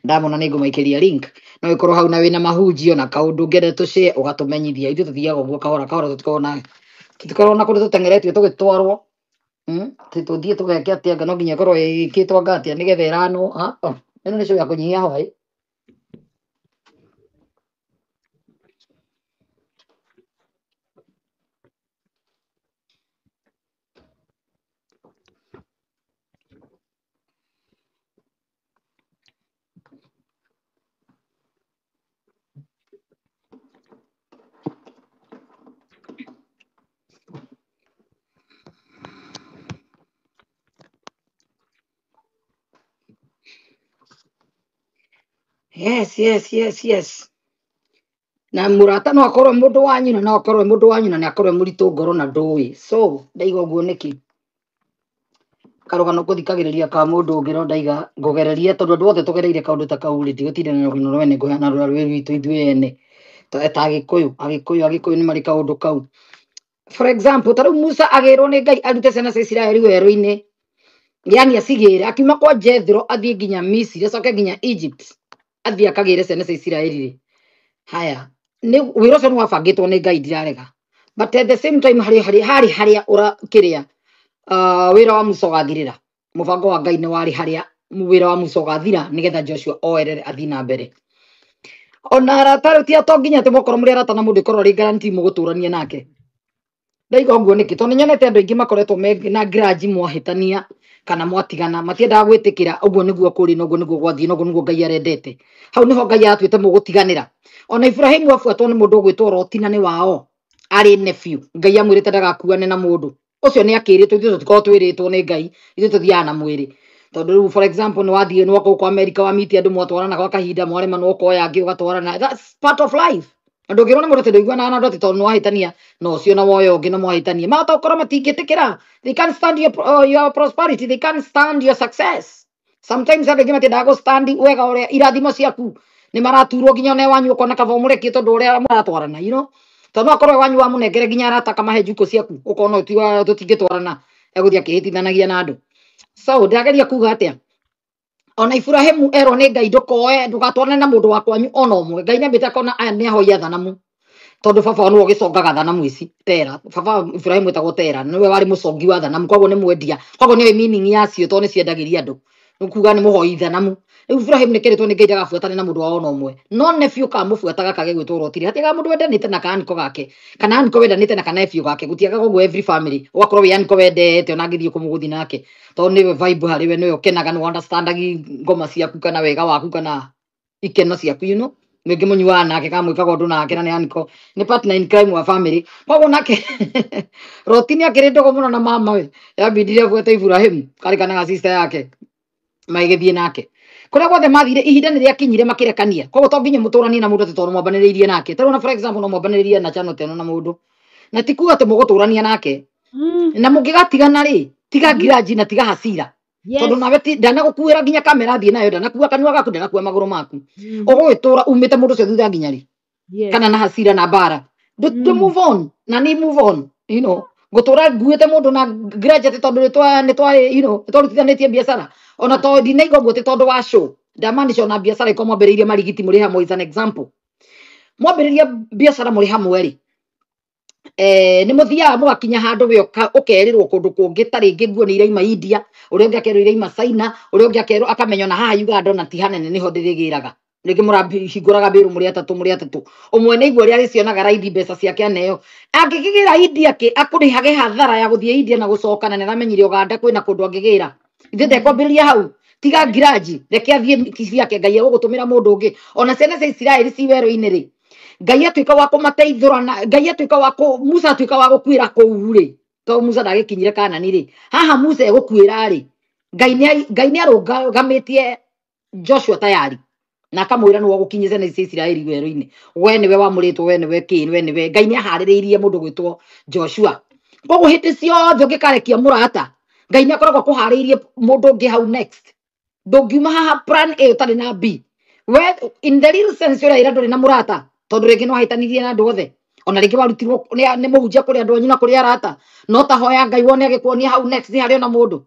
Ndamona nĩ ngũmaikĩria link. No ĩkorwo hau na wĩna mahunjio na kaũndũ ũngĩenda tũshare ũgatũmenyithia. Ithuĩ tũthiaga ũguo kahora kahora, tũtikoragwo na kũndũ tũteng'eretio tũgĩtwarwo. Tũthiĩ tũgeke atĩa, anga no nginya ĩkorwo ĩkĩtwo anga atĩa nĩgetha ĩranwo. Ah, oh, ĩno nĩ show ya kũnyihia hwaĩ. Yes, yes, yes, yes. Na mũrata no akorwo e mũndũ wanyu na no akorwo e mũndũ wanyu na nĩ akorwo e mũritũ ngoro na ndũĩ. So ndaiga ũguo nĩkĩ? Karũgano ngũthikagĩrĩria ka mũndũ ũngĩ no ndaiga ngũgererie, tondũ andũ othe tũgereire kaũndũ ta kau rĩ, ndigũtinda na rũgano rwene, ngũheana rũrĩa rwĩ rwitũ ithuĩ ene. Ta Agĩkũyũ, Agĩkũyũ, Agĩkũyũ nĩ marĩ kaũndũ kau. For example, ta rĩu Musa agĩrwo nĩ Ngai arute ciana cia Isiraeli werũ-inĩ, yani acigĩre, akiuma kwa Jethro athiĩ nginya Misiri, acoke nginya Egypt, athiĩ akagĩre ciana cia Isiraeli rĩ. Haya, nĩ wĩra ũcio nĩ wabangĩtwo nĩ Ngai, ndirarega. But at the same time harĩ harĩ harĩ harĩa ũra kĩrĩa wĩra wa Musa ũgathirĩra. Mũbango wa Ngai nĩ warĩ harĩa wĩra wa Musa ũgathira nĩgetha Joshua oerere athiĩ na mbere. Ona arata rĩu ti to nginya atĩ mũkorwo mũrĩ arata na mũndũ ĩkorwo rĩ guarantee mũgũtũrania nake. Ndaiga ũguo nĩkĩ? Tondũ nĩnyonete andũ aingĩ makoretwo me na grudge mwahĩtania kana mwatigana, matiendaga gwĩtĩkĩra ũguo nĩguo kũrĩ na ũguo nĩguo gwathiĩ na ũguo nĩguo Ngai arendete. Hau nĩho Ngai aratuĩte mũgũtiganĩra. Ona Ibrahimu abuatwo nĩ mũndũ ũgwĩtwo Loti na nĩ wao, arĩ nephew. Ngai amwĩrĩte ndagakuane na mũndũ. Ũcio nĩ akĩrĩtwo, ithuĩ tũtikoragwo twĩrĩtwo nĩ Ngai, ithuĩ tũthiaga na mwĩrĩ. Tondũ rĩu for example nĩ wathiĩ nĩ woka gũkũ America wa meet andũ mwatwarana gwa kahinda mwarema no ũkoya angĩ ũgatwarana. That's part of life. Na ndũngĩrwo nĩ mũndũ atĩ ndũiguanaga na andũ atĩ tondũ nĩ wahĩtania na ũcio na woya ũngĩ na mwahĩtania. Mahota gũkorwo matingĩtĩkĩra. They can't stand your prosperity, they can't stand your success. Sometimes andũ aingĩ matiendaga gũ stand wega ũrĩa irathimo ciaku. Nĩ maraturwo nginya one wanyu ũkona kaba ũmũrekie tondũ ũrĩa mũratwarana, you know? Tondũ no akorwo wanyu wamũnengere nginya arata akamahe njukũ ciaku, ũkona ũyũ ti wa tũtingĩtwarana, egũthiĩ akĩhĩtithanagia na andũ. So ndĩrageria kuga atĩa? Ona Ibrahimu erwo nĩ Ngai ndũkoe, ndũgatwarane na mũndũ wa kwanyu ona ũmwe. Ngai nĩambĩte akona aya nĩ ahoi a thanamu. Tondũ baba wao nĩwe ũgĩcongaga thanamu ici, Tera. Baba Ibrahimu etagwo Tera, nĩwe warĩ mũcongi wa thanamu, koguo nĩ mwendia. Koguo nĩoĩ meaning yacio tondũ nĩ ciendagĩria andũ. Nĩ kuga nĩ mũhoi thanamu. Rĩu Ibrahimu nĩ kerĩtwo nĩ Ngai ndagabuatane na mũndũ wao ona ũmwe. No nephew kamũbuataga kage gwĩtwo Loti. Hatiagaga mũndũ wendanĩte na ka uncle gake, kana uncle wendanĩte na ka nephew gake. Gũtiagaga ũguo every family. Ũgakorwo wĩ uncle wendete ona angĩthiĩ kũmũgũthi nake. Tondũ nĩwe vibe harĩ we, nĩwe ũkenaga, nĩwe understandagi ngoma ciaku kana wega waku kana ikeno ciaku, you know. Rĩngĩ mũnyuaga nake kana mwĩkaga ũndũ nake na nĩ uncle, nĩ partner in crime wa family. Koguo nake Loti nĩ akĩrĩ ndũgũ mũno na mama we, yambindire abuate Ibrahimu karĩ kana ga sister yake magĩgĩthiĩ nake. Kũrĩa guothe mathire ihinda nĩ rĩakinyire makĩrekania. Koguo to nginya mũtũranie na mũndũ atĩ tondũ mwambanĩrĩirie nake. Ta rĩu ona for example no mwambanĩrĩrie na channel ta ĩno na mũndũ. Na ti kuga atĩ mũgũtũrania nake. Na mũngĩgatigana rĩ, tiga grudge na tiga hasira. Tondũ nawe ti ndanagũkuĩra nginya kamera thiĩ nayo, ndanakua kanua gaku, ndanakua magũrũ maku. Ũgũgĩtũra umĩte mũndũ ũcio thutha nginya rĩ? Kana na hasira na mbara. Ndũ move on, na ni move on, you know. Ngũtũra nguĩte mũndũ na grudge atĩ tondũ nĩ twarĩ, you know, nĩ twarutithanĩtie biacara. Ona to ndinaiga ũguo atĩ tondũ wa show. Ndamaanisha ona biacara ĩkorwo mwambĩrĩirie marigiti mũrĩ hamwe is an example. Mwambĩrĩria biacara mũrĩ hamwe rĩ, nĩ mũthiaga mũgakinya handũ we ũkerĩrwo kũndũ kũngĩ, ta rĩngĩ nguo nĩ iraima India, ũrĩa ũngĩ akerwo iraima China, ũrĩa ũngĩ akerwo akamenya ona haha Uganda ona ti hanene nĩho ndĩrĩgĩraga. Rĩngĩ mũrahingũraga mbĩrũ mũrĩ atatũ, mũrĩ atatũ. Ũmwe nĩ aigua ũrĩa arĩcionaga raithi mbeca ciake aneo. Angĩkĩgĩra India kĩ, akũrĩhage hathara ya gũthiĩ India na gũcoka, na nĩaramenyire Uganda kwĩna kũndũ angĩgĩra. Ithuĩ ndekwambĩrĩria hau. Tiga grudge, reke athiĩ ciake, Ngai egũgũtũmĩra mũndũ ũngĩ. Ona ciana cia Isiraeli ci werũ-inĩ rĩ, Ngai atuĩka wa kũmateithũra na Ngai atuĩka wa kũ, Musa atuĩka wa gũkuĩra kũu rĩ, tondũ Musa ndagĩkinyire Kanani rĩ, haha Musa egũkuĩra rĩ, Ngai nĩ arũgamĩtie Joshua tayari na akamwĩra nĩwe ũgũkinyia ciana cia Isiraeli werũ-inĩ. We nĩwe wamũrĩtwo, we nĩwe kĩ, we nĩwe. Ngai nĩ aharĩrĩirie mũndũ gwĩtwo Joshua. Koguo hĩndĩ ciothe ũngĩkarekia mũrata, Ngai nĩ akoragwo akũharĩirie mũndũ ũngĩ hau next. Ndũngiuma haha plan A ũtarĩ na B. We in the real sense ũrĩa ĩra ndũrĩ na mũrata, tondũ rĩngĩ nĩ wahĩtanirie na andũ othe. Ona rĩngĩ warutirwo nĩ mũhunjia kũrĩ andũ anyu na kũrĩ arata. No ta hoya Ngai wone agĩkuonia hau next nĩ harĩ ona mũndũ.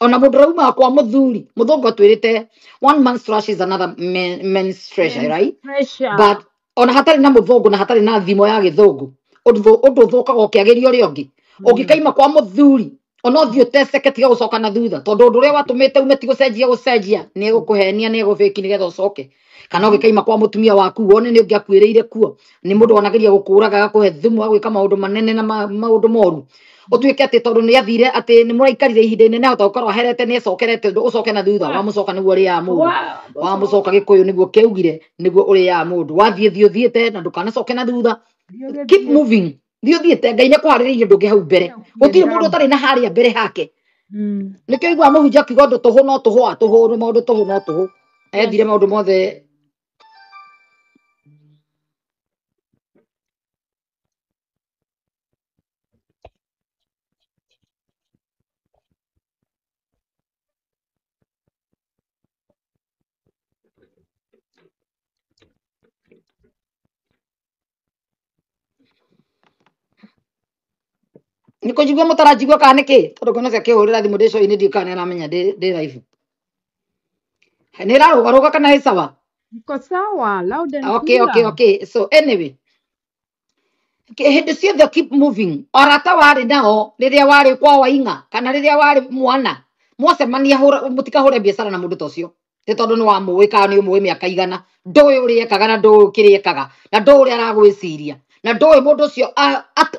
Ona mũndũ ũrauma kwa mũthuri, mũthũngũ atwĩrĩte one man's trash is another man's treasure, right? Pressure. But ona hatarĩ na mũthũngũ na hatarĩ na thimo ya gĩthũngũ, ũndũ ũthũkaga ũkĩagĩria ũrĩa ũngĩ. Ũngĩkaima kwa mũthuri, ona ũthiĩ ũteceke, tiga gũcoka na thutha, tondũ ũndũ ũrĩa watũmĩte ume ti gũcenjia gũcenjia, nĩ egũkũhenia, nĩ egũbĩki nĩgetha ũcoke. Kana ũngĩkaima kwa mũtumia waku, wone nĩ ũngĩakuĩrĩire kuo, nĩ mũndũ wanageria gũkũraga, agakũhe thumu, agwĩka maũndũ manene na maũndũ moru. Ũtuĩke atĩ tondũ nĩ athire, atĩ nĩ mũraikarire ihinda inene, ahota gũkorwo aherete, nĩ ecokerete, ũcoke na thutha. Wamũcoka nĩguo ũrĩaga mũndũ, wamũcoka gĩkũyũ nĩguo kĩaugire, nĩguo ũrĩaga mũndũ. Wathiĩ thiĩ ũthiĩte na ndũkanacoke na thutha, keep moving, thiĩ ũthiĩte. Ngai nĩ akũharĩrĩirie ũndũ ũngĩ hau mbere, gũtirĩ mũndũ ũtarĩ na harĩa mbere hake. Nĩkĩo iguaga mũhunjia akiuga ũndũ tũhũ no tũhũ, atũhũ maũndũ tũhũ no tũhũ, ethire maũndũ mothe. Nĩ kũnjigua mũtaranjigua kana nĩkĩ? Tondũ ngona cia kĩhũrĩra thimũ ndĩ show-inĩ, ndiũ kana nĩ aramenya ndĩ live. Nĩ ĩrarũgarũga kana ĩ sawa? Iko sawa, loud and Okay, okay, clear. okay. So anyway, hĩndĩ ciothe keep moving. Arata warĩ nao rĩrĩa warĩ kwa waing'a kana rĩrĩa warĩ mwana, mwacemania mũtikahũre biacara na mũndũ ta ũcio, nĩ tondũ nĩ wamũĩ kana nĩ ũmũĩ mĩaka igana, ndũĩ ũrĩa ekaga na ndũĩ kĩrĩa ekaga na ndũĩ ũrĩa aragwĩciria na ndũĩ mũndũ ũcio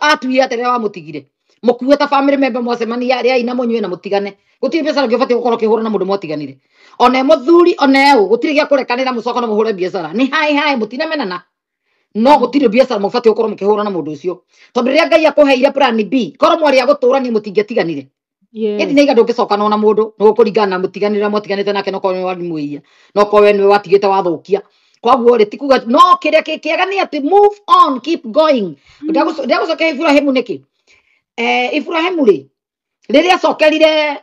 atuire atĩa rĩrĩa wamũtigire. Mũkue ta family member, mwacemania rĩai na mũnyue na mũtigane. Gũtirĩ biacara ũngĩ ũbatiĩ gũkorwo ũkĩhũra na mũndũ mwatiganire, ona e mũthuri ona e ũ, gũtirĩ gĩa kũrekanĩra mũcoka na mũhũre biacara. Nĩ hai hai, mũtinamenana, no gũtirĩ biacara mũbatiĩ gũkorwo mũkĩhũra na mũndũ ũcio, tondũ rĩrĩa Ngai akũheire plan B, korwo mwarĩ a gũtũrania mũtingĩatiganire. Ĩndĩ nĩ iga ndũngĩcokana na mũndũ, nĩ gũkũringana na mũtiganĩre mwatiganĩte nake, no korwo nĩ warĩ mũiya, no korwo we nĩwe watigĩte wathũkia. Koguo rĩ, ti kuga no kĩrĩa kĩega nĩ atĩ move on, keep going. Ndagũcokeria Iburahĩmu nĩkĩ? Iburahĩmu rĩ, rĩrĩa acokerire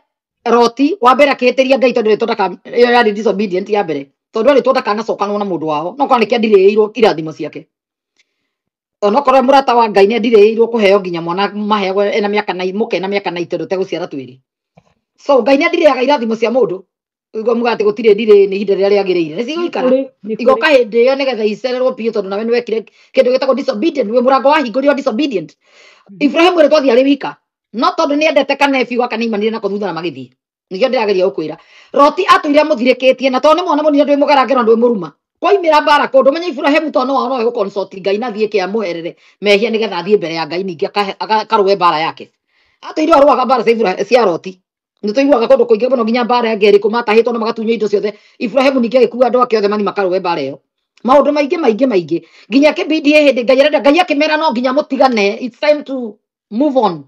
Loti, wa mbere akĩhĩtĩria Ngai tondũ rĩtwa ndaka, ĩyo yarĩ disobedient ya mbere, tondũ arĩtwo ndakanacokanwo na mũndũ wao, no korwo nĩkĩandirĩirwo irathimo ciake. Onokorwo mũrata wa Ngai nĩandirĩirwo kũheo nginya mwana maheagwo ena mĩaka na mũke na mĩaka na itũ tegũciara twĩrĩ. So Ngai nĩandirĩaga irathimo cia mũndũ. Ũguo muga atĩ gũtirĩ ndirĩ, nĩ ihinda rĩrĩa rĩagĩrĩire. Nĩ cigũikara. Igoka hĩndĩ ĩyo nĩgetha icererwo biũ, tondũ nawe nĩwekire kĩndũ gĩtagwo disobedient, wĩ mũrango wahingũrirwo disobedient. Ibrahim rĩ twathiĩ arĩ wika, no tondũ nĩendete kanebi gwaka nĩaimanire nako thutha na magĩthiĩ. Nĩkĩo ndĩrageria gũkwĩra. Loti atũire amũthirĩkĩtie, na tondũ nĩ mwana mũnini ndwĩ mũgarangĩro ndwĩ mũruma. Kwaimĩra mbara kũndũ, menye Ibrahim tondũ no wao no egũconsult Ngai na athiĩ kĩamũherere mehia nĩgetha athiĩ mbere ya Ngai ningĩ akarũe mbara yake. Atũire arũaga mbara cia Ibrahim cia Loti. Nĩ tũiguaga kũndũ kũingĩ mũno nginya mbara ya ngerĩ kũmatahĩtwo na magatunywo indo ciothe. Ibrahim ningĩ agĩkua andũ ake othe mathiĩ makarũe mbara ĩyo. Maũndũ maingĩ maingĩ maingĩ nginya kĩbindi hĩndĩ Ngai arenda, Ngai akĩmera no nginya mũtigane, it's time to move on.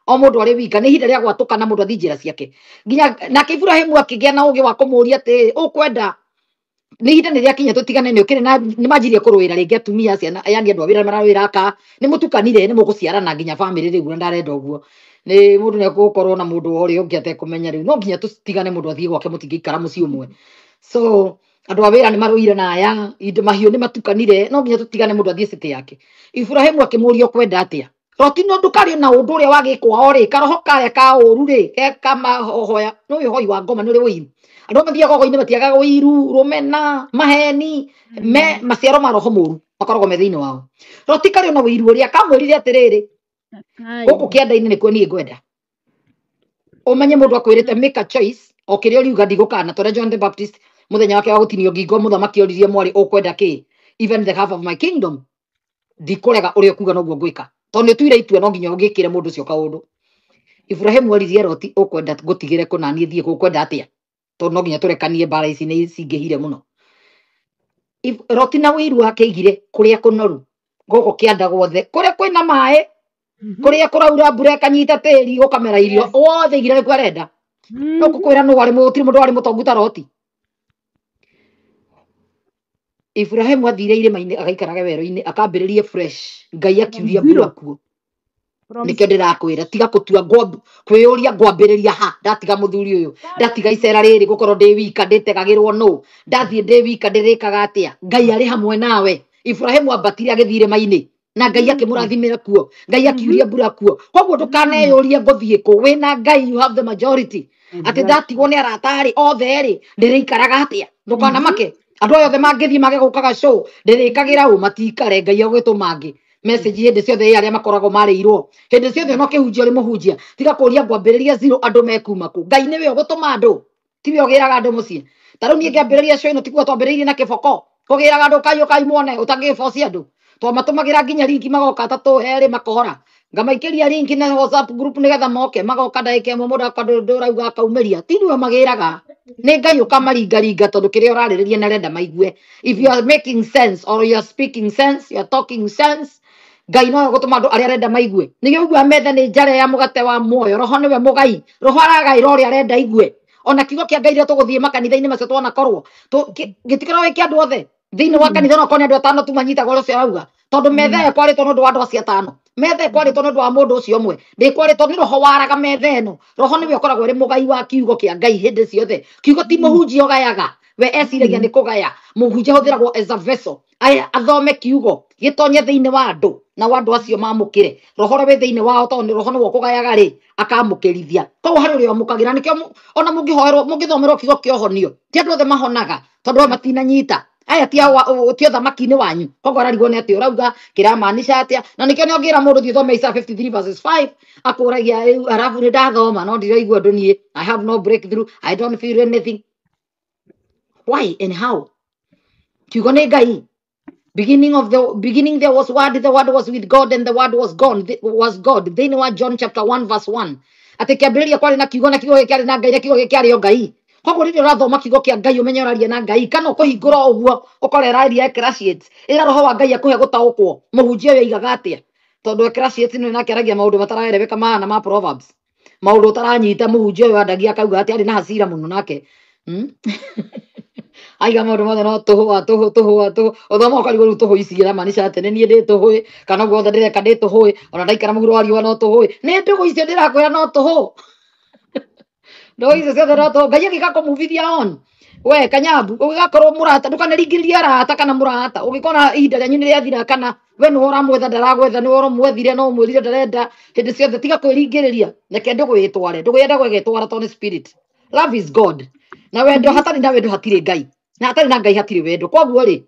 O mũndũ arĩ wika, nĩ ihinda rĩa gwatũka na mũndũ athiĩ njĩra ciake. Nginya nake Ibrahim akĩgĩa na ũgĩ wa kũmũria atĩ ũkwenda nĩ ihinda nĩ rĩakinya tũtigane, nĩ ũkĩrĩ na nĩ manjirie kũrũĩra rĩngĩ atumia ciana, yani andũ a wĩra mararũĩra aka, nĩ mũtukanire, nĩ mũgũciarana nginya family rĩu, na ndarenda ũguo. Nĩ mũndũ nĩ egũkorwo na mũndũ ũrĩa ũngĩ atekũmenya rĩu, no nginya tũtigane, mũndũ athiĩ gwake, mũtingĩikara mũciĩ ũmwe. So andũ a wĩra nĩ marũire na aya, indo mahiũ nĩ matukanire, no nginya tũtigane, mũndũ athiĩ city yake. Ibrahim akĩmũria ũkwenda atĩa? Loti no ndũkarĩ na ũndũ ũrĩa wagĩkwo rĩ, karoho karĩa ka ũru rĩ, ke kamahoya, nĩ ũĩ ũhoi wa ngoma nĩ ũrĩ ũiru. Andũ mathiaga ũhoi-inĩ matiagaga ũiru, rũmena, maheni, me maciaro ma roho mũru makoragwo me thĩinĩ wao. Loti karĩ ona ũiru ũrĩa kamwĩrire atĩrĩrĩ, gũkũ kĩanda-inĩ nĩkuo niĩ ngwenda. Ũmenye mũndũ akwĩrĩte make a choice, o kĩrĩa ũriuga ndigũkana. Tondũ John the Baptist mũthenya wake wa gũtinio ngingo, mũthamaki oririe mwarĩ ũkwenda kĩ? Even the half of my kingdom. Ndikũrega ũrĩa ũkuga noguo ngwĩka. Tondũ nĩ ũtuire itua no nginya ũgĩkĩre mũndũ ũcio kaũndũ. Ibrahim oririe Loti ũkwenda ngũtigĩre kũ na niĩ thiĩ kũ, ũkwenda atĩa? Tondũ no nginya tũrekanie mbara ici nĩ cingĩhire mũno. Loti na ũiru wake aigire kũrĩa kũnoru, gũkũ kĩanda guothe, kũrĩa kwĩna maĩ, kũrĩa kũraura mbura ĩkanyita tĩri gũkamera irio, wothe aigire nĩkuo arenda. No ngũkwĩra nũ warĩ gũtirĩ mũndũ warĩ mũtongu ta Loti. Ibrahim athire irĩma-inĩ agaikarage werũ-inĩ, akambĩrĩrie fresh. Ngai akiuria mbura kuo. Nĩkĩo ndĩrakwĩra tiga gũtua kwĩyũria ngwambĩrĩria ha, ndatiga mũthuri ũyũ, ndatiga icera rĩrĩ gũkorwo ndĩ wika, ndĩtegagĩrwo nũ, ndathiĩ ndĩ wika ndĩrĩkaga atĩa? Ngai arĩ hamwe nawe. Ibrahim ambatire agĩthiĩ irĩma-inĩ na Ngai akĩmũrathimĩra kuo, Ngai akiuria mbura kuo. Koguo ndũkaneyũrie ngũthiĩ kũ, wĩna Ngai, you have the majority. Atĩ ndatigwo nĩ arata rĩ othe rĩ ndĩrĩikaraga atĩa? Ndũkanamake. Andũ aya othe mangĩthiĩ mage gũkaga show ndĩrĩkagĩra ũ matikare Ngai agwĩtũma angĩ. Message hĩndĩ ciothe ĩ arĩa makoragwo marĩirwo. Hĩndĩ ciothe no kĩhunjia ũrĩ mũhunjia. Tiga kũria ngwambĩrĩria zero andũ mekuma kũ. Ngai nĩwe ũgũtũma andũ. Tiwe ũgĩraga andũ mũciĩ. Ta rĩu niĩ ngĩambĩrĩria show ĩno tikuga twambĩrĩirie na kĩboko. Kũgĩraga andũ kai ũkai muone ũtangĩboci andũ. Twamatũmagĩra nginya linki magoka atatũ erĩ makora. Ngamaikĩria linki na WhatsApp group nĩgetha moke magoka ndagĩka ĩmwe mũndũ akandũ ũrauga akaumĩria. Ti niwe magĩraga. Nĩ Ngai ũkamaringaringa tondũ kĩrĩa ũrarĩrĩria nĩ arenda maigue. If you are making sense or you are speaking sense, you are talking sense, Ngai no gũtũma andũ arĩa arenda maigue. Nĩkĩo ũiguaga metha nĩ njare ya mũgate wa muoyo. Roho nĩwe mũgai. Roho aragaĩra ũrĩa arenda aigue. Ona kiugo kĩa Ngai rĩrĩa tũgũthiĩ makanitha-inĩ macio twanakorwo, gĩtikoragwo gĩ kĩa andũ othe. Thĩinĩ wa kanitha no korwo nĩ andũ atano tu manyitagwo ũrĩa ũcio arauga. Tondũ metha ĩyo ĩkwarĩtwo nĩ ũndũ wa andũ acio atano. Metha ĩkwarĩtwo nĩ ũndũ wa mũndũ ũcio ũmwe. Ndĩkwarĩtwo nĩ roho waraga metha ĩno. Roho nĩwe ũkoragwo arĩ mũgai wa kiugo kĩa Ngai hĩndĩ ciothe. Kiugo ti mũhunjia ũgayaga. We eciragia nĩ kũgaya. Mũhunjia ahũthĩragwo as a vessel. Aya athome kiugo gĩtonye thĩinĩ wa andũ na andũ acio mamũkĩre. Roho ũrĩa wĩ thĩinĩ wao tondũ nĩ roho nĩwe ũkũgayaga rĩ akamũkĩrithia. Koguo harĩ ũrĩa ũmũkagĩra nĩkĩo ona mũngĩhoerwo mũngĩthomerwo kiugo kĩa ũhonio ti andũ othe mahonaga tondũ we matinanyita. Aya ti ti ũthamaki-inĩ wanyu. Koguo ararigwo nĩ atĩa ũrauga kĩramaanisha atĩa. Na nĩkĩo nĩ ũngĩra mũndũ thiĩ ũthome Isaiah 53 verses 5 akũragia rĩu arabu nĩ ndathoma no ndiraigua ũndũ niĩ. I have no breakthrough. I don't feel anything. Why and how? Kiugo nĩ Ngai. Beginning of the beginning there was word, the word was with God and the word was gone, was God. Thĩinĩ wa John chapter 1 verse 1. Atĩ kĩambĩrĩria kwarĩ na kiugo na kiugo gĩkĩarĩ na Ngai na kiugo gĩkĩarĩ o Ngai. Koguo rĩrĩa ũrathoma kiugo kĩa Ngai ũmenye ũraria na Ngai kana ũkũhingũra o ũguo ũkore ĩraria Ecclesiastes. Ĩra roho wa Ngai akũhe gũtaũkwo. Mũhunjia ũyũ aigaga atĩa? Tondũ Ecclesiastes nĩ nake aragia maũndũ mataraereweka mahana ma Proverbs. Maũndũ ũtaranyita mũhunjia ũyũ andagia akauga atĩ arĩ na hasira mũno nake. Aiga maũndũ mothe no tũhũ a tũhũ tũhũ a tũhũ. Ũthoma ũkarigwo rĩu tũhũ ici iramaanisha atĩ nĩ niĩ ndĩ tũhũ kana guothe ndĩreka ndĩ tũhũ ona ndaikara mũhuro wa riũa no tũhũ. Nĩ ndũgũ icio ndĩrakwĩra no tũhũ. Ndũgũ icio ciothe no tũhũ. Ngai agĩka kũmuvithia on. We Kanyambu ũgĩgakorwo mũrata ndũkaneringĩrĩrie arata kana mũrata ũgĩkona ihinda rĩanyu nĩ rĩathira kana we nĩwe ũramwetha ndaragwetha nĩwe ũramwethire no ũmwĩrire ndarenda hĩndĩ ciothe tiga kwĩringĩrĩria reke ndũgũ ĩtware ndũgũ yendagwo ĩgetwara tondũ nĩ spirit. Love is God. Na wendo hatarĩ na wendo hatirĩ Ngai. Na hatarĩ na Ngai hatirĩ wendo. Koguo rĩ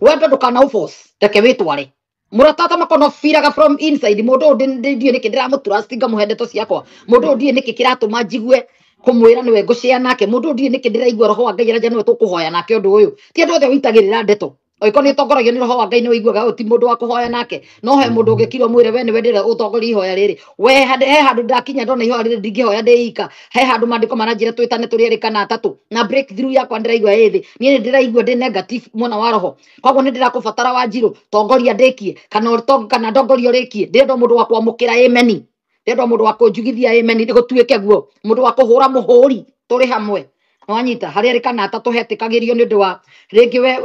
wendo ndũkana ũforce reke wĩtware. Mũrata ta makono firaga from inside mũndũ ũyũ ndiũĩ nĩkĩ ndĩramũtrust ngamũhe ndeto ciakwa. Mũndũ ũyũ ndiũĩ nĩkĩ kĩratũma njigue kũmwĩra nĩwe ngũshare nake. Mũndũ ũyũ ndiũĩ nĩkĩ ndĩraigua roho wa Ngai aranjĩra nĩwe tũkũhoya nake ũndũ ũyũ. Ti andũ othe wĩitagĩrĩra ndeto. Oĩkorwo nĩ ũtongoragio nĩ roho wa Ngai nĩ ũiguaga ũyũ ti mũndũ wa kũhoya nake. No he mũndũ ũngĩkira ũmwĩre we nĩwe ndĩrenda ũtongorie ihoya rĩrĩ. We he handũ ndakinya ndona ihoya rĩrĩ ndingĩhoya ndĩ ika. He handũ maandĩko maranjĩra twĩtane tũrĩ erĩ kana atatũ. Na breakthrough yakwa ndĩraigua ĩ thĩ. Niĩ nĩ ndĩraigua ndĩ negative mwena wa roho. Koguo nĩ ndĩrakũbatara Wanjirũ tongoria ndĩkie kana kana ndongoria ũrĩkie. Ndĩrenda mũndũ wa kwamũkĩra ameni. Ndĩrenda mũndũ wa kũnjugithia ameni gũtuĩke guo. Mũndũ wa kũhũra mũhũri tũrĩ hamwe. Wanyita harĩa erĩ kana atatũ hetĩkagĩrio nĩ ũndũ wa rĩngĩ we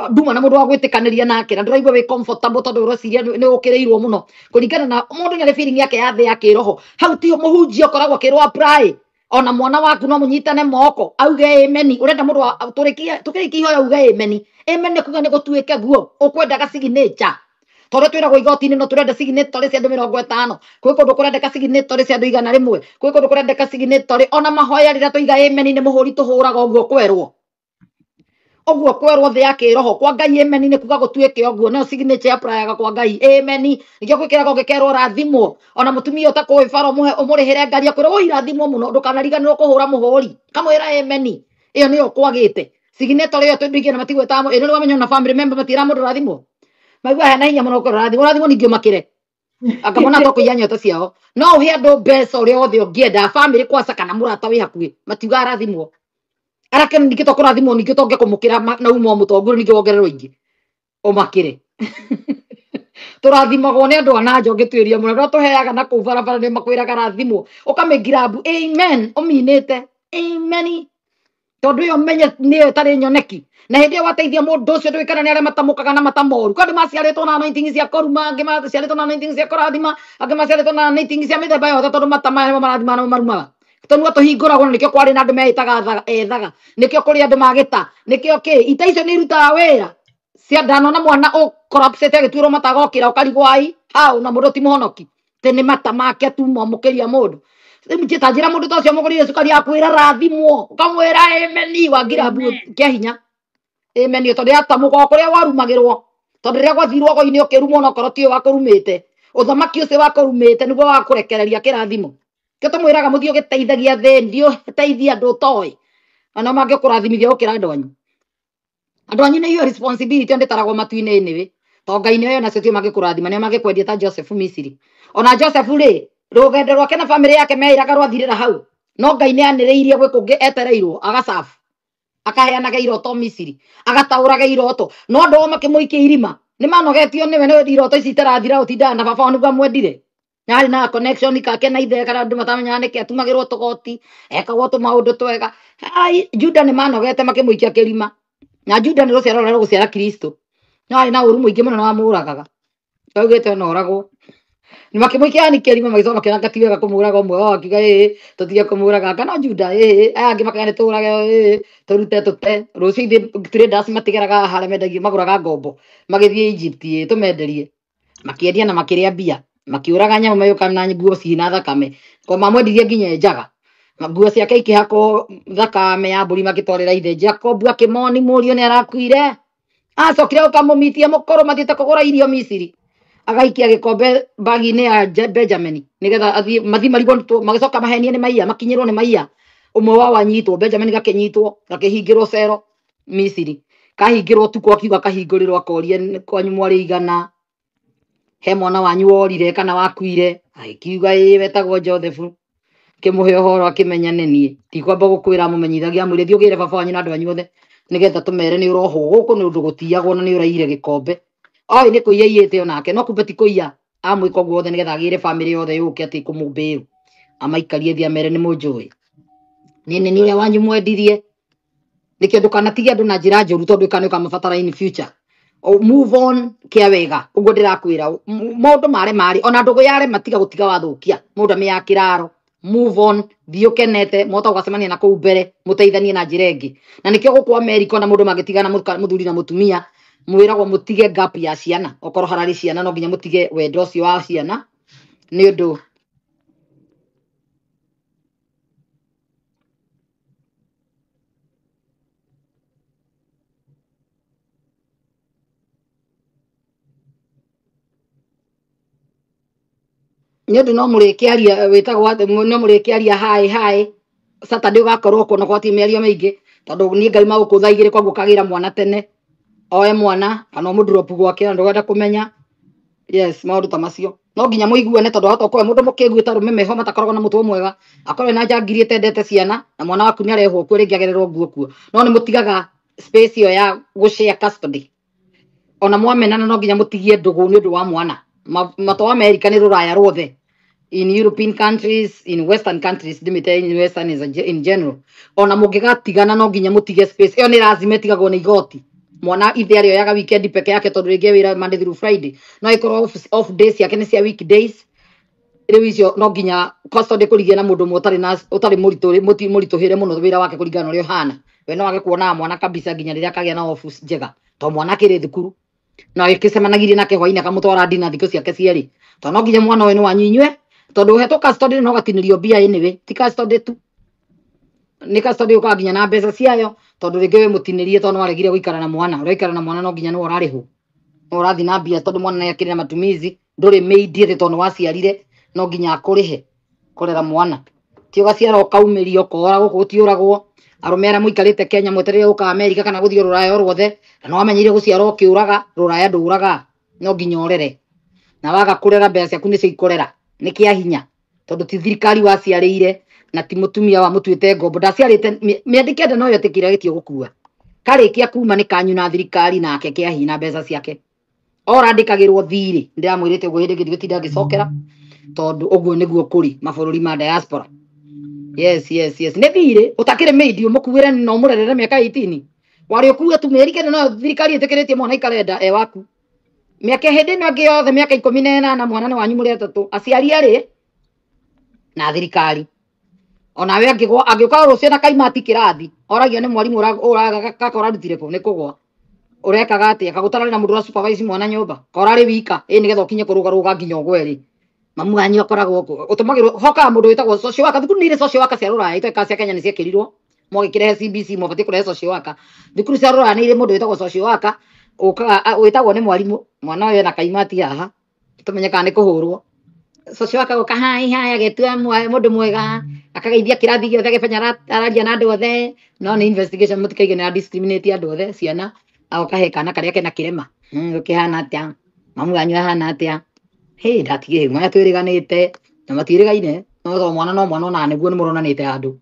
nduma na mũndũ wa gwĩtĩkanĩria nake na ndũraigua wĩ comfortable tondũ ũreciria nĩ ũkĩrĩirwo mũno kũringana na mũndũ nĩ arĩ feeling yake ya thĩ ya kĩroho. Hau tiho mũhunjia ũkoragwo akĩrwo apply. Ona mwana waku no mũnyitane moko auge ameni. Ũrenda mũndũ wa tũkĩrĩkia ihoya auge ameni. Amen nĩ kuga nĩ gũtuĩke guo. Ũkwendaga signature. Tondũ twĩragwo igoti-inĩ no tũrenda signatory cia andũ 50. Kwĩ kũndũ kũrendeka signatory cia andũ 100. Kwĩ kũndũ kũrendeka signatory. Ona mahoya rĩrĩa tũiga ameni nĩ mũhũri tũhũraga ũguo kwerwo. Ũguo kwerwo thĩ ya kĩroho. Kwa Ngai ameni nĩ kuga gũtuĩke ũguo. No signature applyaga kwa Ngai. Ameni. Nĩkĩo gwĩkĩraga ũngĩkerwo rathimwo. Ona mũtumia ũtakũĩ bara ũmũrĩhĩre ngari akwĩre woi rathimwo mũno ndũkanariganĩrwo kũhũra mũhũri. Kamwĩra ameni. Ĩyo nĩyo kwagĩte. Signatory ĩyo tondũ ingĩ matigwĩtaga ĩno nĩ wamenya ona family member matira mũndũ rathimwo. Maigua hena hinya mũno ũkorwo rathimwo rathimwo ningĩ ũmakĩre. Anga mona to kũiya nyoto ciao. No ũhe andũ mbeca ũrĩa wothe ũngĩenda family kwaca kana mũrata wĩ hakuhĩ matiugaga rathimwo. Arakena ningĩ to kũrathimwo ningĩ tonge kũmũkĩra na uma mũtongoria ningĩ wongererwo ingĩ. Ũmakĩre. Tũrathimagwo nĩ andũ a nanja ũngĩtuĩria mũno. Andũ arĩa tũheaga na kũu barabara nĩ makwĩraga rathimwo. Ũkamĩngirabu amen ũminĩte. Amen. Tondũ ĩyo menye nĩyo ĩtarĩ nyoneki. Na hĩndĩ ĩyo wateithia mũndũ ũcio ndũĩ kana nĩ arĩa matamũkaga na mata moru. Kwĩ andũ maciarĩtwo na anointing cia kũruma, angĩ maciarĩtwo na anointing cia kũrathima, angĩ maciarĩtwo na anointing cia mĩthemba yothe tondũ mata maya nĩmo marathima nĩmo marumaga. Tũnua tũhingũragwo na nĩkĩo kwarĩ na andũ meĩtaga ethaga. Nĩkĩo kũrĩ andũ magĩta. Nĩkĩo kĩ ita icio nĩ irutaga wĩra. Cia ndanona mwana ũ collapsete agĩtuĩrwo mata agokĩra ũkarigwo ai hau na mũndũ ti mũhonoki. Tĩ nĩ mata make tu mwamũkĩria mũndũ. Rĩu ta njĩra mũndũ ta ũcio mũgũrĩire cukari akwĩra rathimwo, ũkamwĩra ameni wangirabu Amen. kĩa hinya. Amen tondũ yatamũka o kũrĩa warumagĩrwo, tondũ rĩrĩa gwathirwo go-inĩ ũkĩrumwo onokorwo tiwe wakũrumĩte, ũthamaki ũcio wakũrumĩte nĩguo wakũrekereria kĩrathimo. Kĩo tũmwĩraga mũthiĩ ũgĩteithagia thĩ, thiĩ ũteithie andũ ũtoĩ, ona mangĩkũrathimithia gũkĩra andũ anyu. Andũ anyu nĩ your responsibility ndĩtaragwo matu-inĩ anyway. To Ngai nĩoĩ onacio tio mangĩkũrathima, nĩo mangĩkwendia ta Joseph Misiri. Ona Joseph rĩ, rũgendo rwake na famĩlĩ yake meĩraga rwathirĩra hau. No Ngai nĩ anĩrĩirie gwĩ kũngĩ etereirwo agacabu, akaheanaga iroto Misiri, agataũraga iroto. No andũ ao makĩmũikia irima. Nĩ manogetio nĩwe nĩ iroto ici itarathira ũtindaga na baba wao nĩguo amwendire. Yarĩ na connection kake na ithe kana andũ matamenyaga nĩkĩ atumagĩrwo tũgoti, ekagwo tũmaũndũ twega. Ai, Juda nĩ manogete makĩmũikia kĩrima. Na Juda nĩ rũciaro rũrĩa rũgũciara Kristo. No arĩ na ũru mũingĩ mũno na wamũragaga. Augĩte ona oragwo. Nĩ makĩmũikia yani kĩrima magĩcoka makĩona anga ti wega kũmũraga ũmwe wao akiuga ĩĩ tũtige kũmũraga anga no Juda ĩĩ aya angĩ makauga nĩ tũrage ĩĩ tũrute tũte rũciũ ithuĩ traders matigeraga harĩa mendagio magũraga ngombo magĩthiĩ Egypt ĩĩ tũmenderie makĩendia na makĩrĩa mbia makĩũraga nyamũ magĩũka na nguo ciĩna thakame ko mamwendirie nginya njaga nguo ciake ikĩhakwo thakame ya mbũri makĩtwarĩra ithe Jacob akĩmoni mũriũ nĩ arakuire acokire gũkamũmitia mũkũrũ mathiĩte kũgũra irio Misiri agaikia gĩkombe bagi-inĩ ya Benjamin nĩgetha athiĩ mathiĩ marigwo magĩcoka mahenie nĩ maiya makinyĩrwo nĩ maiya ũmwe wao anyitwo Benjamin gakĩnyitwo gakĩhingĩrwo cero Misiri kahingĩrwo ũtukũ akiuga kahingũrĩrwo akorie kwanyu mwarĩ igana he mwana wanyu worire kana wakuire agĩkiuga ĩĩ wetagwo Joseph kĩmũhe ũhoro akĩmenya nĩ niĩ tikwamba gũkwĩra amũmenyithagia amwĩre thiĩ ũgĩre baba wanyu na andũ anyu othe nĩgetha tũmere nĩ ũrohwo gũkũ nĩ ũndũ gũtiyagwo na nĩ ũraiyire gĩkombe oĩ nĩ kũiya aiyĩte onake no kumbe ti kũiya amwĩka ũguo othe nĩgetha agĩre bamĩrĩ yothe yũke atĩ kũmũmbĩrũ amaikarie thĩ amere nĩ mũnjũĩ nĩ nĩ ũrĩa wanyu mwendirie nĩkĩo ndũkanatige andũ na njĩra njũru tondũ ĩka nĩ ũkamabatara in future. O, move on kĩa wega ũguo ndĩrakwĩra maũndũ mare marĩ ona ndũgũ yarema tiga gũtiga wathũkia mũndũ amĩya kĩraro move on thiĩ ũkenete mwahota gũgacemania na kũu mbere mũteithanie na njĩra ĩngĩ na nĩkĩo gũkũ Amerika ona mũndũ mangĩtigana mũthuri na mũtumia mwĩragwo mũtige gap ya ciana okorwo hararĩ ciana no nginya mũtige wendo ũcio wa ciana nĩ ũndũ nĩ ũndũ no mũrĩkĩaria wĩtagwo atĩ no mũrĩkĩaria hi hi Saturday ũgakorwo kuo na gwati mĩario mĩingĩ tondũ niĩ ngauma gũkũ thaa igĩrĩ koguo kagĩra mwana tene oe mwana kana ũmũndrop gwake na ndũgenda kũmenya yes maũndũ ta macio no nginya mũiguane tondũ hota ũkorwo mũndũ mũkĩgu ta arũme meho matakoragwo na mũtwe mwega akorwo na njangiri ĩtendete ciana na mwana waku nĩ arehwo kuo rĩngĩ agererwo nguo kuo no nĩ mũtigaga space ĩyo ya gũshare custody ona mwamenana no nginya mũtigie ndũgũ nĩ ũndũ wa mwana mato America nĩ rũraya ruothe in European countries, in Western countries, ndimĩte in Western is a in general. Ona mũngĩgatigana no nginya mũtige space ĩyo nĩ lazima ĩtigagwo nĩ igoti mwana ithe arĩoyaga weekend peke yake tondũ rĩngĩ wĩra Monday through Friday no ĩkorwo off days ciake nĩ cia weekdays rĩu icio no nginya custody kũrigia na mũndũ ũmwe ũtarĩ na ũtarĩ mũritũ mũritũhĩre mũno wĩra wake kũringana na ũrĩa ũhana we no age kuonaga mwana kabisa nginya rĩrĩa akagĩa na off njega to mwana akĩrĩ thukuru no agĩcemanagirie nake hwainĩ akamũtwara ndina thikũ ciake cierĩ to no nginya mwana ũyũ nĩ wanyu inyue tondũ ũhetwo custody no gatinĩrio mbia anyway ti custody tu nĩ custody ũkaga nginya na mbeca ciayo tondũ rĩngĩ wĩ mũtinĩrie tondũ nĩwaregire gũikara na mwana ũraikara na mwana no nginya nĩwe ũrarĩhwo no ũrathiĩ na mbia tondũ mwana nĩ akĩrĩ na matumizi ndũrĩ maid atĩ tondũ nĩwaciarire no nginya akũrĩhe kũrera mwana ti ũgaciara ũkaumĩrio ũkora gũkũ gũtiũragwo arũme arĩa mũikarĩte Kenya mwetereire gũka Amerika kana gũthiĩ rũraya o ruothe na nĩwamenyeire gũciara ũkĩũraga rũraya ndũraga no nginya ũrere na waga kũrera mbeca ciaku nĩcio ikũrera nĩ kĩa hinya tondũ ti thirikari waciarĩire na ti mũtumia wamũtuĩte ngombo ndaciarĩte mĩandĩke nda no yetĩkĩra gĩtio gũkua karĩkia kuma nĩ kanyu na thirikari nake kĩa hinya na mbeca ciake orandĩkagĩrwo thirĩ ndĩramwĩrĩte ũguo hĩndĩ ĩngĩ ndigũtinda ngĩcokera tondũ ũguo nĩguo kũrĩ mabũrũri ma diaspora yes yes yes nĩ thirĩ ũtakĩrĩ maid ũmũkuĩre na ũmũrerere mĩaka 18 warĩ ũkue tu mĩeri kenda no thirikari ĩtĩkĩrĩtie mwana aikare nda e waku mĩaka hĩndĩ ĩno ĩngĩ yothe mĩaka 18 mwana nĩ wanyu mũrĩ atatũ aciari erĩ na thirikari onawe angĩgwa angĩũka rũciũ na kaimati kĩrathi oragio nĩ mwarimũ kaka ũrarutire kũ nĩ kũgwa ũrekaga atĩa kagũtararĩ na mũndũ ũra supervise mwana nyũmba ka ũrarĩ wika ĩ nĩgetha ũkinye kũrũgarũga nginya ũgwe rĩ Mamu wanyu akoragwo kũ? Ũtũmagĩrwo hokaga mũndũ wĩtagwo social worker. Thukuru nĩ irĩ social worker cia rũraya, itoĩ cia Kenya nĩ ciekĩrirwo. Mwagĩkĩrehe CBC mwabatiĩ kũrehe social worker. Thukuru cia rũraya nĩ irĩ mũndũ wĩtagwo social worker, ũkaga wĩtagwo nĩ mwarimũ. Mwana ũyũ ena kaimati haha, tũmenye kana nĩ kũhũrwo. Social worker goka hai hai agetua mũndũ mwega, akageithia kĩrathi gĩothe, agĩbenya araria na andũ othe. No nĩ investigation, mũtikaige nĩ discriminate andũ othe ciana. Agoka he kana karĩa kena kĩrema. Gũkĩhana atĩa? Mamu wanyu ahana atĩa? Hĩ, ndatigire maya twĩrĩganĩte na matiĩrĩgaine, no to mwana no mwana, ona nĩguo nĩ mũronanĩte handũ.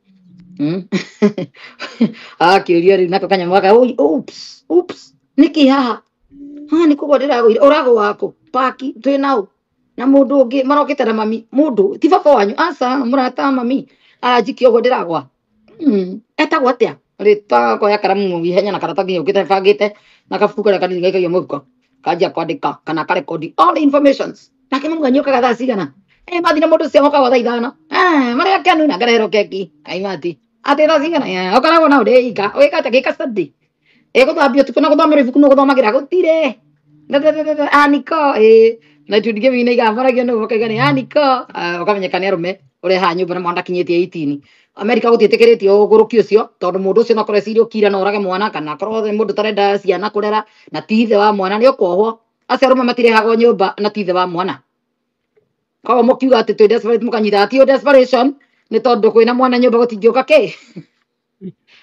Agakĩũria rĩu nako kanyamũ gaka, "Oi, oops, oops, nĩkĩ haha? Ha, nĩ kũgwa ndĩragũire. Ũragũa kũ? Paki twĩ nao na mũndũ ũngĩ marokĩte na mami. Mũndũ ti baba wanyu? Aca, mũrata wa mami aranjikia ũguo ndĩragwa. Etagwo atĩa? Rĩtwa koya karamu ihenya na karatathi yũkĩte bangĩte na kabuku karĩa kanini gaikagio mũhuko, kanjia kwandĩka kana karekodi all the informations. Nake mamu wanyu okaga thaa cigana? Eh, mathi na mũndũ ũcio mokaga thaa 5. Eh, marĩa akenu na ngareherwo keki. Kaimati atĩ thaa cigana? Eh, ũkoragwo na ũndĩ ika wĩka atĩa? Gĩka study ĩgũthambia ũtukũ na gũthomera ibuku nĩ gũthomagĩra gũtirĩ. Aniko ĩ na itundi kĩmwe igambaragio nĩ ũkaiga nĩ aniko. Ũkamenyeka nĩ arũme ũrehaga nyũmba na mwana ndakinyĩtie 18. Amerika gũtiĩtĩkĩrĩtio ũgũrũki ũcio, tondũ mũndũ ũcio no akorwo eciria ũkira na ũrage mwana, kana akorwo nĩ mũndũ ũtarenda ciana kũrera na ti ithe wa mwana, nĩ ũkuohwo. Acio arũme matirehagwo nyũmba na ti ithe wa mwana. Koguo mũkiuga atĩ twĩ desperate, mũkanyita ti desperation, nĩ tondũ kwĩna mwana nyũmba gũtingĩũka kĩ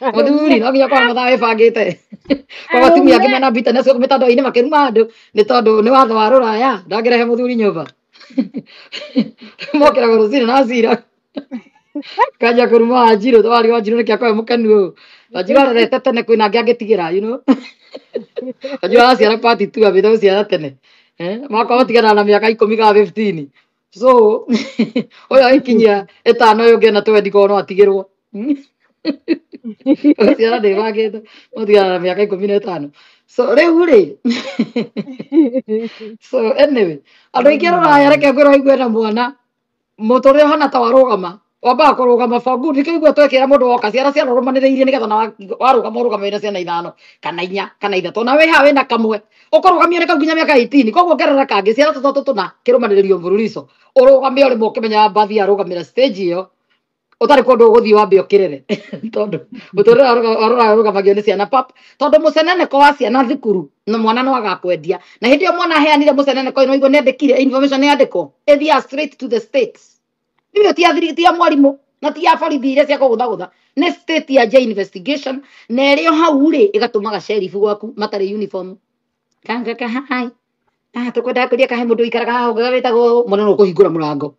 mũthuri, no nginya ũkorwo mathaa wĩbangĩte. Koguo atumia angĩ mena bitterness gũkũ mĩtandao-inĩ makĩruma andũ nĩ tondũ nĩ watho wa rũraya ndangĩrehe mũthuri nyũmba. Mokĩraga rũcinĩ na cira kanjia kũruma Wanjirũ, twarĩ Wanjirũ nĩkĩ akorwo mũkenu ũũ. Wanjirũ arerete tene, kwĩna angĩ angĩtigĩra, Wanjirũ araciara part two, ambĩte gũciara tene. Eh, mwaka matigana na mĩaka 10 kana 15, so ũyũ agĩkinyia 5, ũyũ ũngĩ ena 20, koguo no atigĩrwo. Gũciara ndĩbangĩte, matigana na mĩaka 15. So rĩu rĩ, so anyway, andũ aingĩ rũraya, reke ngwĩra, waigue na mwana mũtũrĩre ũhana ta warũgama, wambaga kũrũgama for good. Nĩkĩo igua twekĩra mũndũ woka ciana ciarũmanĩrĩirie, nĩgetha na warũgama ũrũgame wĩna ciana 5 kana 4 kana 3, na wĩ haha wĩna kamwe ũkũrũgamio nĩ kau nginya mĩaka 18. Koguo ongerera kangĩ, ciana tũtatũ tũna kĩrũmanĩrĩrio mbururico, ũrũgame ũrĩmwe ũkĩmenyaga mbathi arũgamĩra stage ĩyo, ũtarĩ kũndũ ũgũthiĩ wambe ũkĩrere, tondũ mũtũrĩre wa rũraya ũrũgamagio nĩ ciana pap, tondũ mũceneneko wa ciana thukuru na mwana no agakwendia. Na hĩndĩ ĩyo mwana aheanire mũceneneko ĩno, igua nĩ andĩkire information, nĩ yandĩkwo ĩthiaga straight to the states. Ĩyo ti ya thiri, ti ya mwarimũ na ti ya borithi iria cia kũgũthagũtha, nĩ state ya investigation, na ĩrĩ o hau rĩ, ĩgatũmaga sheriff gwaku matarĩ uniform kanga hai, ah, tũkwendaga kũria kahe mũndũ ũikaraga haha ũngĩ wĩtagwo mwana, no ũkũhingũra mũrango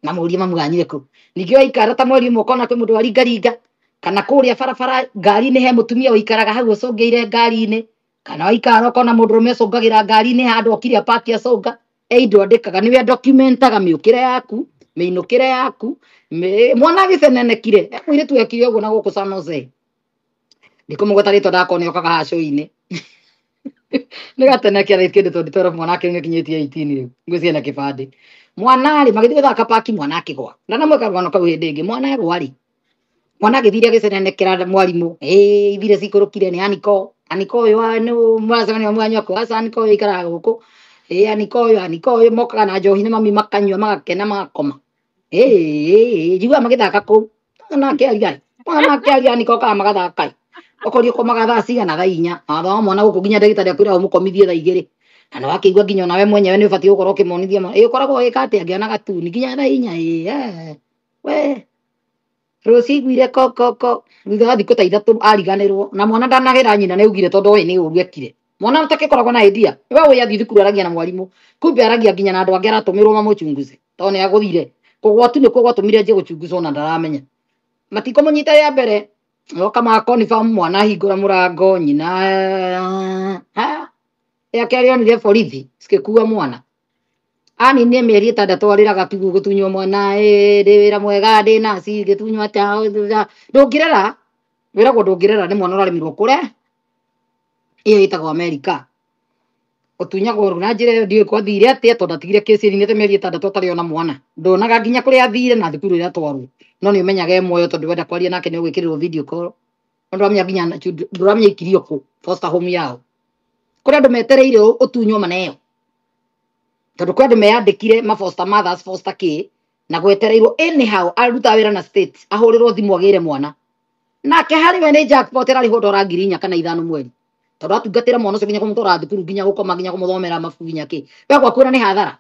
na mũrie mamu wanyu kũ. Ningĩ waikara ta mweri ũmwe, ũkona kwĩ mũndũ waringaringa kana kũrĩa barabara ngari-inĩ, he mũtumia ũikaraga hau ũcũngĩire ngari-inĩ, kana waikara ũkona mũndũrũme ũcũngagĩra ngari-inĩ handũ okire apaki acũnga. E indo andĩkaga, nĩwe documentaga mĩũkĩre yaku, mĩinũkĩre yaku. Mwana agĩcenenekire, e mũirĩtu ekire ũguo na gũkũ San Jose, ndikũmũgweta rĩtwa, ndakorwo nĩ okaga haha show-inĩ nĩ gatene kĩarĩ kĩndũ 2012, mwana ake nĩ akinyĩtie 18 rĩu, ngwĩciria na kĩbandĩ. Mwana rĩ, magĩthiĩ gũthaka paki, mwana akĩgwa. Ndanamwĩka rũgano kau hĩndĩ ĩngĩ. Mwana agwa rĩ, mwana agĩthire agĩcenenekera mwarimũ, ĩ ithire cikũrũkire nĩ aniko aniko ũyũ wa nĩ mũracemania mwanyu akwa, aca aniko ũyũ aikaraga gũkũ, ĩ aniko ũyũ, aniko ũyũ mokaga na njohi na mami, makanyua magakena magakoma, ĩ ĩ njiguaga magĩthaka kũu. Mwana akĩaria, mwana akĩaria, aniko okaga magathaka, ũkorio ũkomaga thaa cigana? Thaa 4. Watho wa mwana gũkũ, nginya ndagĩtarĩ akwĩra ũmũkomithie thaa 2, na nĩ wakĩigua nginya onawe mwenyewe nĩ ũbatiĩ gũkorwo ũkĩmonithia mwana. Ĩ ũkoragwo ũgĩka atĩa ngĩonaga tuni nginya thaa 4? Ĩ we rũciũ iguire ko ko ko thutha wa thikũ ta 3 ariganĩrwo, na mwana ndanagĩra nyina nĩ augire, tondũ oĩ nĩ ũru ekire. Mwana ũtakĩkoragwo na idea we ũĩ athiĩ thukuru aragia na mwarimũ, kumbe aragia nginya na andũ angĩ aratũmĩrwo mamũchunguze, tondũ nĩ agũthire kũgwatu nĩkuo gwatũmire anjie gũchunguzwo na ndaramenya. Matikũmũnyita rĩa mbere, moka ma confirm mwana ahingũra mũrango nyina ha yake arĩonire borithi cikĩkua mwana. Aninire mĩeri 6 arĩraga kiugo gũtunywo mwana, ĩ ndĩ wĩra mwega, ndĩ naci ngĩtunywo atĩa? Ndũngĩrera, wĩragwo ndũngĩrera, nĩ mwana ũraremirwo kũre. Ĩyo ĩtagwo Amerika, ũtunyagwo na njĩra ĩyo. Ndiũĩ kwathire atĩa, tondũ atigire kĩci ĩninĩte mĩeri 6 atarĩ ona mwana, ndonaga nginya kũrĩa athire na thukuru ĩrĩa atwarwo, no nĩ ũmenyaga e muoyo, tondũ wenda kwaria nake nĩ ũgwĩkĩrĩrwo video call. No ndũramenya nginya ndũramenya ikirio kũ foster home yao, kũrĩa andũ metereire ũtunywo maneo. Tondũ kwĩ andũ meyandĩkire ma foster mothers, foster kĩ, na gwetereirwo anyhow arutaga wĩra na state ahũrĩrwo thimũ agĩre mwana. Nake harĩ we nĩ jackpot ĩrarĩhwo ndora 4,000 kana 5 mweri. Tondũ atungatĩra mwana ũcio nginya kũmũtwara thukuru, nginya gũkoma, nginya kũmũthomera mabuku, nginya kĩ. We gwakwĩra nĩ hathara.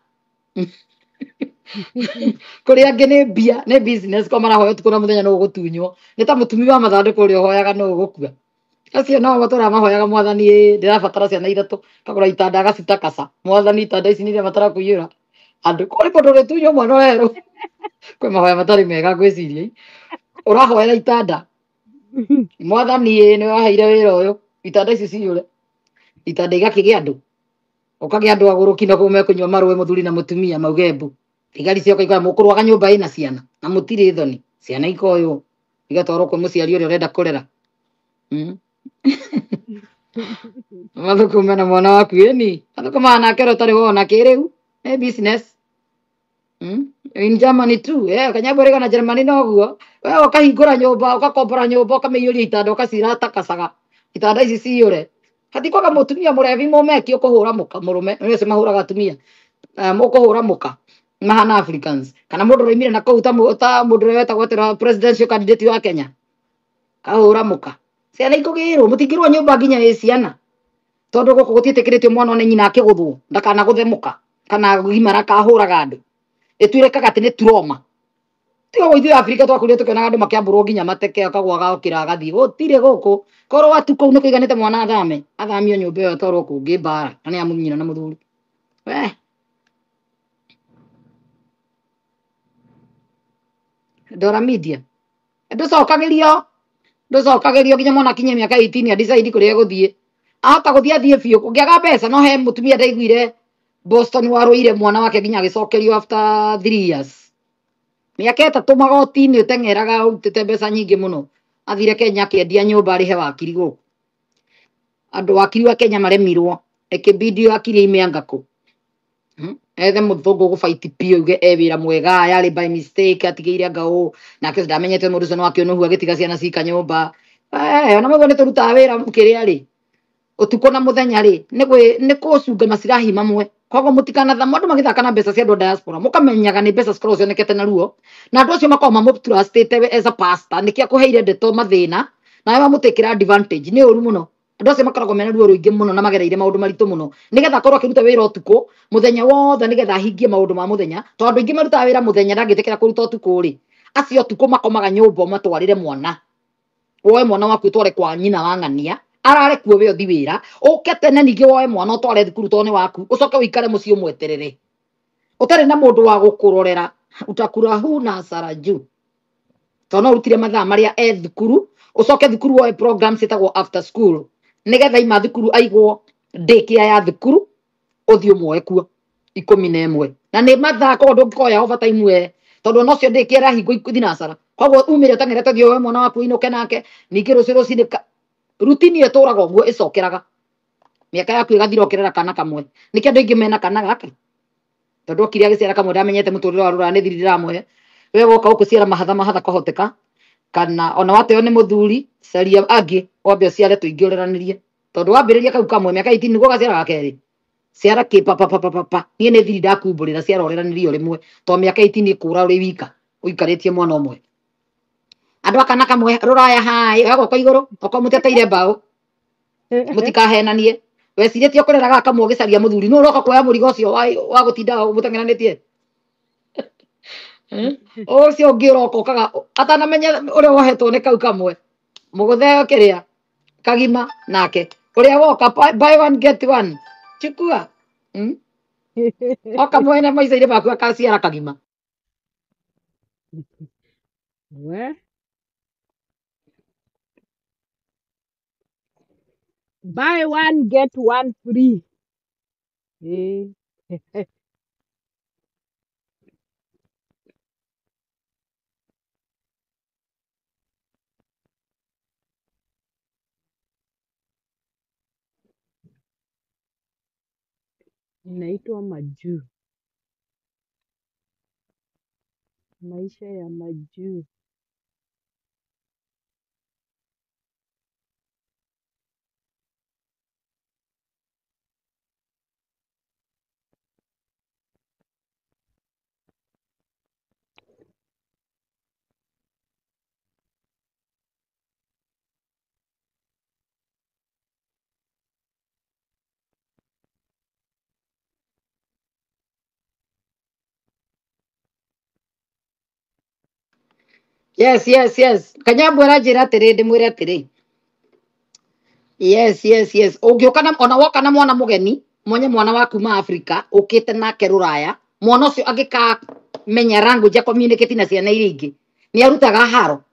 Kũrĩ angĩ nĩ mbia, nĩ business kwa marahoya ũtukũ na mũthenya no ũgũtunywo. Nĩ ta mũtumi wa mathandũkũ ũrĩa ũhoyaga no ũgũkua. Acio nao matũraga mahoyaga mwathani ĩ ndĩrabatara ciana ithatũ, kagũra itanda agacitakasa. Mwathani itanda ici nĩ irabatara kũiyũra. Andũ kũrĩ mũndũ ũrĩtunywo mwana ũrerwo. Kwĩ mahoya matarĩ mega ngwĩciria. Ũrahoera itanda. Mwathani ĩ nĩ waheire wĩra ũyũ, itanda ici ciyũre. Itanda igakĩgĩa andũ. Ũkagĩa andũ agũrũki na kũu mekũnyua marũe mũthuri na mũtumia mauge mbu. Thigari cioka ikoya mũkũrwaga nyũmba ĩna ciana na mũtirĩ thoni. Ciana ikoywo igatwarwo kwĩ mũciari ũrĩa ũrenda kũrera. Mathũkũme na mwana waku ĩni. Mathũkũmaga nake ũrĩa ũtarĩ wona kĩrĩu. Nĩ business. In Germany too. Kanyambo na Germany noguo. We ũkahingũra nyũmba, ũgakombora nyũmba, ũkamĩiyũria itanda, ũgaciratakakaga. Itanda ici ciyũre. Hatikwaga mũtumia mũrebi mũmeki ũkũhũra mũka mũrũme, nĩ ũcio mahũraga atumia. Mũkũhũra mũka mahana Africans. Kana mũndũ ũraimire na kũu ta mũndũ ũrĩa wetagwo atĩra presidential candidate wa Kenya. Kahũra mũka. Ciana ikũgĩrwo, mũtingĩrwo nyũmba nginya ĩ ciana. Tondũ gũkũ gũtiĩtĩkĩrĩtio mwana one nyina akĩgũthwo, ndakanagũthe mũka, kana gimara kahũraga andũ. Ĩtuĩkaga atĩ nĩ trauma. Tiga ithuĩ Afrika twakũrire tũkĩonaga andũ makĩambũrwo nginya mateke akagwa agokĩra agathiĩ. Gũtirĩ gũkũ. Korwo watu kũu nĩ kũiganĩte mwana athame, athamio nyũmba ĩyo atwarwo kũngĩ mbara, na nĩ ya nyina na mũthuri. We. Dora Media. Ndũcokagĩrio. Ndũcokagĩrio nginya mwana akinye mĩaka 18 a decide kũrĩa egũthiĩ. Ahota gũthiĩ athiĩ biũ. Kũngĩaga mbeca no he mũtumia ndaiguire Boston warũire mwana wake nginya agĩcokerio after 3 years. Mĩaka 3 magoti-inĩ ũteng'eraga ũrutĩte mbeca nyingĩ mũno. Athire Kenya akĩendia nyũmba arĩhe wakiri gũkũ. Andũ wakiri wa Kenya maremirwo. Ĩkĩbidi wakiri aime anga kũ. Ethe mũthũngũ gũbaiti biũ auge e wĩra mwega yarĩ by mistake atigĩire anga ũũ. Nake ũcio ndamenyete mũndũ ũcio nĩ wakĩũnũhu agĩtiga ciana cika nyũmba. Ona mũguo nĩ tũrutaga wĩra kĩrĩa rĩ. Ũtukũ na mũthenya rĩ, nĩ kũcunga macirahi mamwe. Koguo mũtikanatha andũ magĩthaka na mbeca cia andũ a diaspora, mũkamenyaga nĩ mbeca cikoragwo cionekete na ruo. Na andũ acio makoragwo mamũtrustĩte we as a pastor, nĩkĩo akũheire ndeto mathĩna, nawe wamũtĩkĩra advantage, nĩ ũru mũno. Andũ acio makoragwo mena ruo rũingĩ mũno na magereire maũndũ maritũ mũno. Nĩgetha akorwo akĩruta wĩra ũtukũ, mũthenya wothe nĩgetha ahingie maũndũ ma mũthenya. Tondũ andũ aingĩ marutaga wĩra mũthenya ndangĩtĩkĩra kũruta ũtukũ rĩ. Acio ũtukũ makomaga nyũmba ũmatwarĩre mwana. Woe mwana waku ũtware kwa nyina wa ng'ania. Arare kuo we ũthi wĩra, ũke tene ningĩ woe mwana ũtware thukuru tondũ nĩ waku, ũcoke ũikare mũciĩ ũmweterere. Ũtarĩ na mũndũ wa gũkũrorera, utakura huna hasara juu. Tondũ no ũrutire mathaa marĩa e thukuru, ũcoke thukuru woe programs ĩtagwo after school. Nĩgetha ima thukuru aigwo daycare ya thukuru, ũthiĩ ũmuoe kuo 11. Na nĩ mathaa koguo ndũngĩkoya overtime we, tondũ ona ũcio daycare ĩrahingwo thinacara. Koguo umĩre ũteng'erete ũthiĩ woe mwana waku ũinũke nake, ningĩ rũciũ rũcinĩ rutini ĩyo ĩtũraga ũguo ĩcokeraga. Mĩaka yaku ĩgathira ũkĩrera kana kamwe. Nĩkĩo andũ aingĩ mena kana gaka. Tondũ okire agĩciara kamwe ndamenyete mũtũrĩre wa rũraya nĩ thiri ndĩramũhe. We woka gũkũ mahatha mahatha kwahoteka. Kana ona wateo nĩ mũthuri, caria angĩ wambe ũciare tũingĩ ũreranĩrie. Tondũ wambĩrĩria kau kamwe mĩaka 18 nĩguo ũgaciara ga kerĩ. Ciara kĩ pa pa pa pa pa pa. Niĩ nĩ thiri ndakumbũrĩra ciara ũreranĩrie o rĩmwe. Tondũ mĩaka 18 ĩkũra ũrĩ wika ũikarĩtie mwana ũmwe. Andũ a kana kamwe rũraya hai, oya guoko igũrũ, okorwo mũteteire mbaũ, mũtikahenanie. Wecirĩtie ũkũrera gaka kamwe ũgĩcaria mũthuri, nũ ũroka kuoya mũrigo ũcio wa gũtinda mũteng'eranĩtie? Ũcio ũngĩ ũroka ũkaga atanamenya ũrĩa wohetwo nĩ kau kamwe. Mũgũtheo kĩrĩa kagima nake. Ũrĩa woka buy one get one. Chukua. Oka mwene maica-inĩ maku akaciara kagima. We. Buy one get one free. Inaitwa majuu. Maisha ya majuu. Yes, yes, yes. Kanyambu aranjĩra atĩrĩ, ndĩmwĩre atĩrĩ. Yes, yes, yes. Ũngĩũka na ona woka na mwana mũgeni, mwenye mwana wa kuma Afrika, ũkĩte nake rũraya, mwana ũcio angĩkamenya language ya communicate na ciana iria ingĩ, nĩ arutaga haro.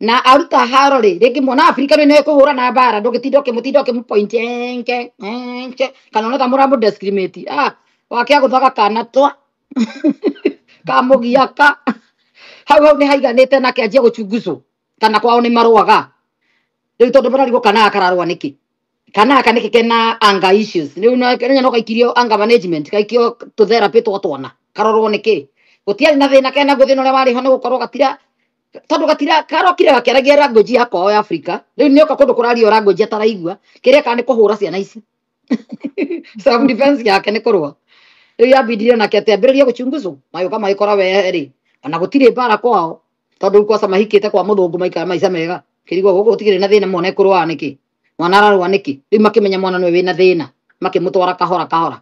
Na aruta haro rĩ, rĩngĩ mwana wa Afrika rĩ nĩ kũhũra na mbara, ndũngĩtinda ũkĩmũtinda ũkĩmũpoint enke, enke, kana ona ta mũramũ discriminate. Ah, wake agũthaga kana twa kamũgia ka hau hau nĩ haiganĩte nake anjia gũchunguzwo kana kwao nĩ marũaga. Rĩu tondũ mararigwo kana aka kararũa nĩkĩ, kana aka nĩkĩ kena anger issues. Rĩu no kaikirio anger management, kaikio tũ therapy twa twana, karorwo nĩkĩ. Gũtiarĩ na thĩna kena guo, thĩna ũrĩa warĩ ho nĩ gũkorwo gatira, tondũ gatira karokire gakĩaragia language ya kwao ya Afrika. Rĩu nĩoka kũndũ kũrario language ataraigua, kĩrĩa kana nĩ kũhũra ciana ici. Self defense yake nĩ kũrũa. Rĩu yambindire nake atĩ ambĩrĩrie gũchunguzwo, magĩũka magĩkora we rĩ ona gũtirĩ mbara kwao, tondũ rĩu kwaca mahikĩte kwa mũthũngũ maikara maica mega, kĩrigwo gũkũ gũtikĩrĩ na thĩna, mwana ekũrũaga nĩkĩ, mwana ararũa nĩkĩ. Rĩu makĩmenya mwana nĩwe wĩna thĩna, makĩmũtwara kahora kahora,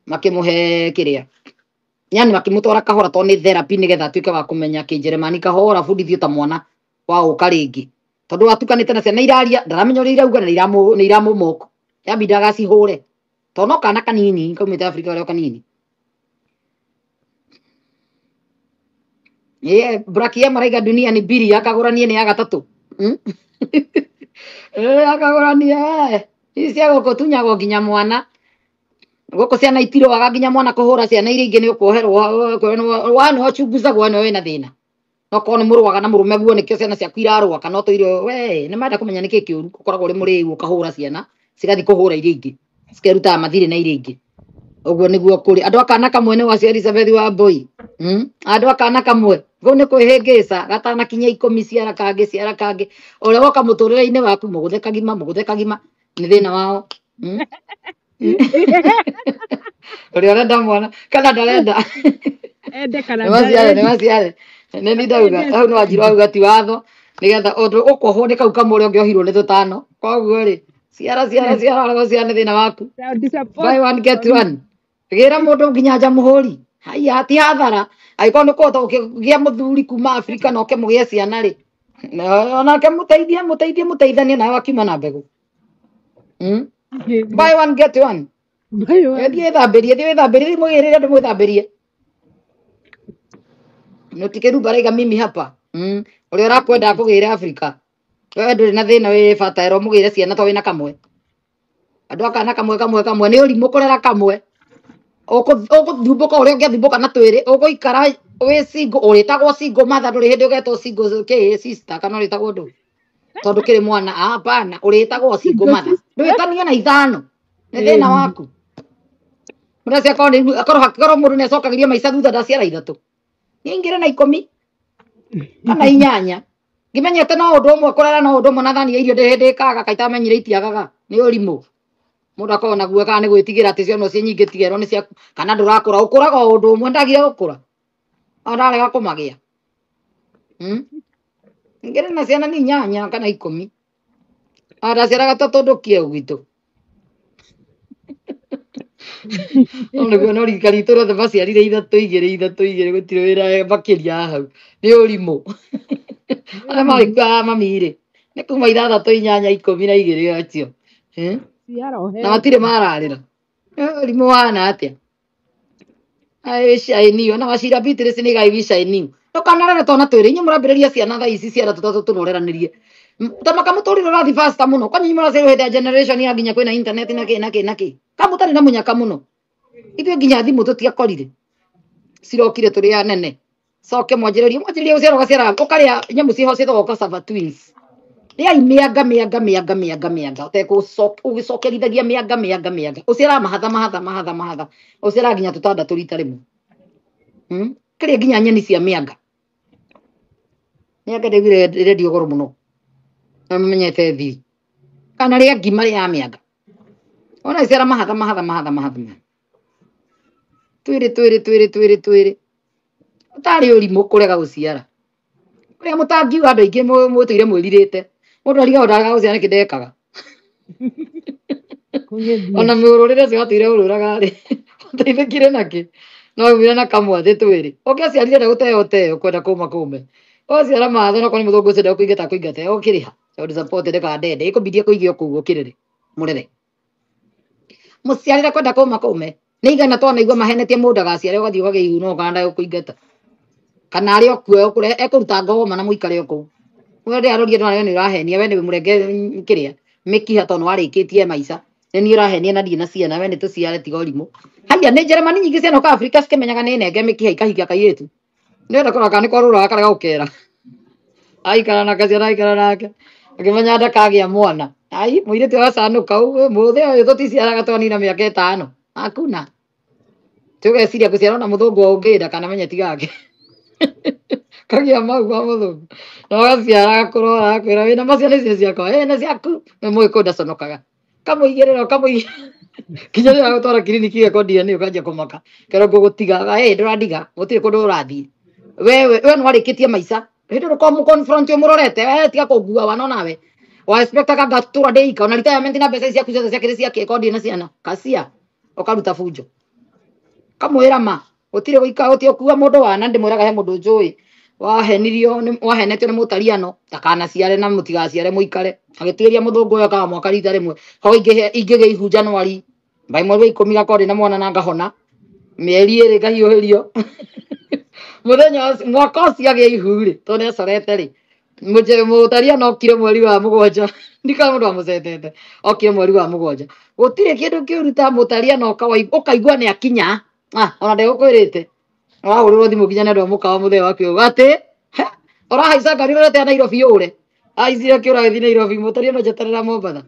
makĩmũhe kĩrĩa, yani makĩmũtwara kahora tondũ nĩ therapy, nĩgetha atuĩke wa kũmenya kĩnjeremani kahora, bundithio ta mwana wa ũka rĩngĩ, tondũ atukanĩte na ciana iraria, ndaramenya ũrĩa irauga na nĩ iramũmoko, yambinda agacihũre, tondũ no kana kanini kaumĩte Afrika karĩa o kanini. Yeah, Braki ya maraiga dunia ni biri, akagũranie nĩ ya gatatũ. Akagũrania ici cia gũkũ tunyagwo nginya mwana, gũkũ ciana itirũaga nginya mwana kũhũra ciana iria ingĩ nĩ ũkuoherwo, wana wachunguzagwo nĩwe wĩna thĩna, no korwo nĩ mũrũaga na mũrũme guo nĩkĩo ciana ciaku irarũa, kana ũtũire we nĩ marenda kũmenya nĩkĩ kĩũru, ũkoragwo ũrĩ mũrĩu ũkahũra ciana cigathiĩ kũhũra iria ingĩ, cikerutaga mathirĩ na iria ingĩ. Ũguo nĩguo kũrĩ andũ akana kamwe nĩ wacio Elizabeth wa Mbui. Andũ akana kamwe kũu nĩ kwĩhĩngĩca gatanakinya 10, ciara kangĩ, ciara kangĩ, ũrĩa woka mũtũrĩre-inĩ waku mũgũthe kagima, mũgũthe kagima, nĩ thĩna wao. Ũrĩa ũrenda mwana kana ndarenda, Ende kana nĩ maciare, nĩ ndarenda. maciare, nĩ ni ndauga Ende hau nĩ wanjirwo auga ti watho, nĩgetha ũndũ ũkohwo nĩ kau kamwe ũrĩa ũngĩohirwo nĩ tũtano. Koguo rĩ, ciara ciara ciara ũrĩa ciara nĩ thĩna waku. Buy one get one, gĩra mũndũ nginya njamuhũri, haiya ti hathara, angĩkorwo nĩ kũhota gũkĩgĩa mũthuri kuma Afrika na oke mũgĩe ciana rĩ, onake mũteithie, mũteithie, mũteithanie nawe akiuma na mbegũ. Buy one get one. Buy one. Thiĩ wĩthambĩrie, thiĩ wĩthambĩrie, thiĩ mũgĩrĩre andũ mwĩthambĩrie. Nũtikĩrumba raiga mimi hapa. Ũrĩa ũrakwenda akũgĩre Afrika, we ndũrĩ na thĩna wĩ bata ero mũgĩre ciana to wĩna kamwe. Andũ akana kamwe kamwe kamwe nĩ ũrimũ kũrera kamwe. Ũgũthumbũka ũrĩa ũngĩathumbũka na twĩrĩ, ũgũikara wĩ single, ũrĩtagwo single mother, ndũrĩ hĩndĩ ũgetwo single kĩ sister kana ũrĩtagwo ndũ, tondũ kĩrĩ mwana, hapana, ũrĩtagwo single mother, ndũgĩtanio na ithano, nĩ thĩna waku. Mũndũ akorwo nĩ akorwo mũndũ nĩ acokagĩria maica thutha ndaciara ithatũ, nĩ na 10 kana 8, ngĩmenyete no ũndũ ũmwe kũrera no ũndũ ũmwe na thani ya irio ndĩ hĩndĩ ĩkaga kaitamenyire itiagaga, nĩ ũrimũ. Mũndũ akorwo naguo kana nĩ gwĩtigĩra atĩ ciana ciĩ nyingĩ tigerwo nĩ ciaku, kana ndũrakũra, ũkũraga o ũndũ ũmwe, ndagire gũkũra o ndarega kũmagĩa. Ngĩrĩ na ciana ni 8 kana 10, o ndaciaraga ta tũndũ kĩeu gwitũ. No nĩguo no rika ritũ rĩothe maciarire 3 2 3 2, gũtirĩ wĩra makĩria hau, nĩ ũrimũ. Arĩa marĩ kuo a mami rĩ, nĩ kuma 6 8 12 acio. Na matirĩ mararĩra. Ũrimũ wana atĩa? I wish I knew. Ona wacira Beatrice nĩ I wish I knew. Ndũkanarere twana twĩrĩ, inyuĩ mũrambĩrĩria ciana thaa ici ciana tũtatũ tũnoreranĩrie. Ta makamũtũrĩre ũrathiĩ faster mũno. Kwani inyuĩ mũraciarwo hĩndĩ ya generation ya nginya kwĩna internet na kĩ na kĩ na kĩ. Kamũtarĩ na mũnyaka mũno. Ithuĩ nginya thimũ tũtiakorire. Cirokire tũrĩ anene. Coke mwanjĩrĩrie, mwanjĩrĩrie gũciara ũgaciara, ũkarĩa nyamũ ciĩho ciĩtagwo cassava twins. Rĩai mĩanga mĩanga mĩanga mĩanga mĩanga, ũgĩcokerithagia mĩanga mĩanga mĩanga, ũciaraga mahatha mahatha mahatha mahatha, ũciaraga nginya tũtandatũ rita rĩmwe. Kĩrĩa nginya nyeni cia mĩanga. Mĩanga ndaiguire ĩrendio goro mũno, na mamenyete thiri. Kana rĩa ngima rĩa mĩanga. Ona iciara mahatha mahatha mahatha mahatha. Twĩrĩ twĩrĩ twĩrĩ twĩrĩ twĩrĩ. Ũtarĩ ũrimũ kũrega gũciara. Ũrĩa mũtangiuga andũ aingĩ mũtũire mwĩrirĩte. Mũndũ arigagwo ndarega gũciara nĩkĩ ndekaga. Ona mĩũrũrĩre ũcio watũire ũrũraga rĩ, ũteithĩkire nakĩ? No umire na kamwe thĩ twĩrĩ. Ũngĩaciarire na gũteo teo kwenda kũma kũme. Waciara mahatha no korwo nĩ mũthũngũ ũcio ndekũingata akũingate ũkĩrĩha tondũ support ndĩkandende ĩkũmbirie kũigio kũu ũkĩrĩre mũrere mũciarĩre kwenda kũma kũme nĩ igana twanaigua mahenetie mũndũ agaciare ũgathiĩ ũkagĩa ihu no ũkanda gũkũingata kana arĩ o kuo ekũruta ngoma na mũikare o kũu we ndĩraroria ndona we nĩ ũrahenia we nĩ mũrenge kĩrĩa mĩkiha tondũ warĩkĩtie maica nĩ niĩ ũrahenia na ndirĩ na ciana we nĩ tũciare tiga ũrimũ haiya nĩ Jeremani nyingĩ ciana ũka Afrika cikĩmenyaga nĩ nenge mĩkiha ikahikia kairĩtu nĩenda kũrora kana nĩ kwarũraga karega gũkera aikara na kaciana aikara nake akĩmenya ndakagĩa mwana ai mũirĩtu agacanũka ũguo mũthĩ ũyũ tũticiaraga twanina mĩaka 5 hakuna tũgeciria gũciarwo na mũthũngũ o ũngĩnda kana menye tigake kagĩa mau kwa mũthũngũ na ũgaciara agakũrora agakwĩra wĩna maciana icio ciakwa ĩ nĩ ciaku nĩ mũgĩkũyũ ndaconokaga kamũigĩrĩra ũkamũigĩrĩra kinya rĩrĩa agũtwara kiriniki gĩko DNA ũkanjia kũmaka kerwo ngũgũtiga ĩ ndũrandiga gũtirĩ kũndũ ũrathiĩ wewe we nĩ warĩkĩtie maica hĩndĩ ĩyo ũkorwo confront ũmũrorete we tiga kũngua wana onawe wa expectaga ngatũra ndĩika ona retirement na mbeca ciaku ciothe ciakĩrĩ ciake korwo ndirĩ na ciana kacia ũkaruta bunjo kamwĩra ma gũtirĩ gũikara gũtirĩ ũkua mũndũ wana ndĩmwĩraga he mũndũ njũĩ wahenirio wahenetio nĩ mũtariano ndakanaciare na mũtigaciare mũikare agĩtigĩria mũthũngũ ũyũ akaga mwaka rita rĩmwe ho ingĩgĩa ihu Januari by mweri wa 10 gakorwo ndĩ na mwana na ngahona mĩeri 2 ngahiũhĩrio mũthenya mwaka ũcio agĩa ihu rĩ tondũ nĩacorete rĩ mũtariano okire mweri wa 7 ndikana mũndũ amũcetete okire mweri wa 7 gũtirĩ kĩndũ kĩũru ta mũtariano ũkaigua nĩ akinya ona ndegũkwĩrĩte wahũrĩrwo thimũ nginya nĩ andũ a mũkawa mũthee waku ũguo atĩ ũrahaica ngari ũrorete ya Nairobi ũre aicire kĩũra gĩthiĩ Nairobi mũtariano njeterera Mombatha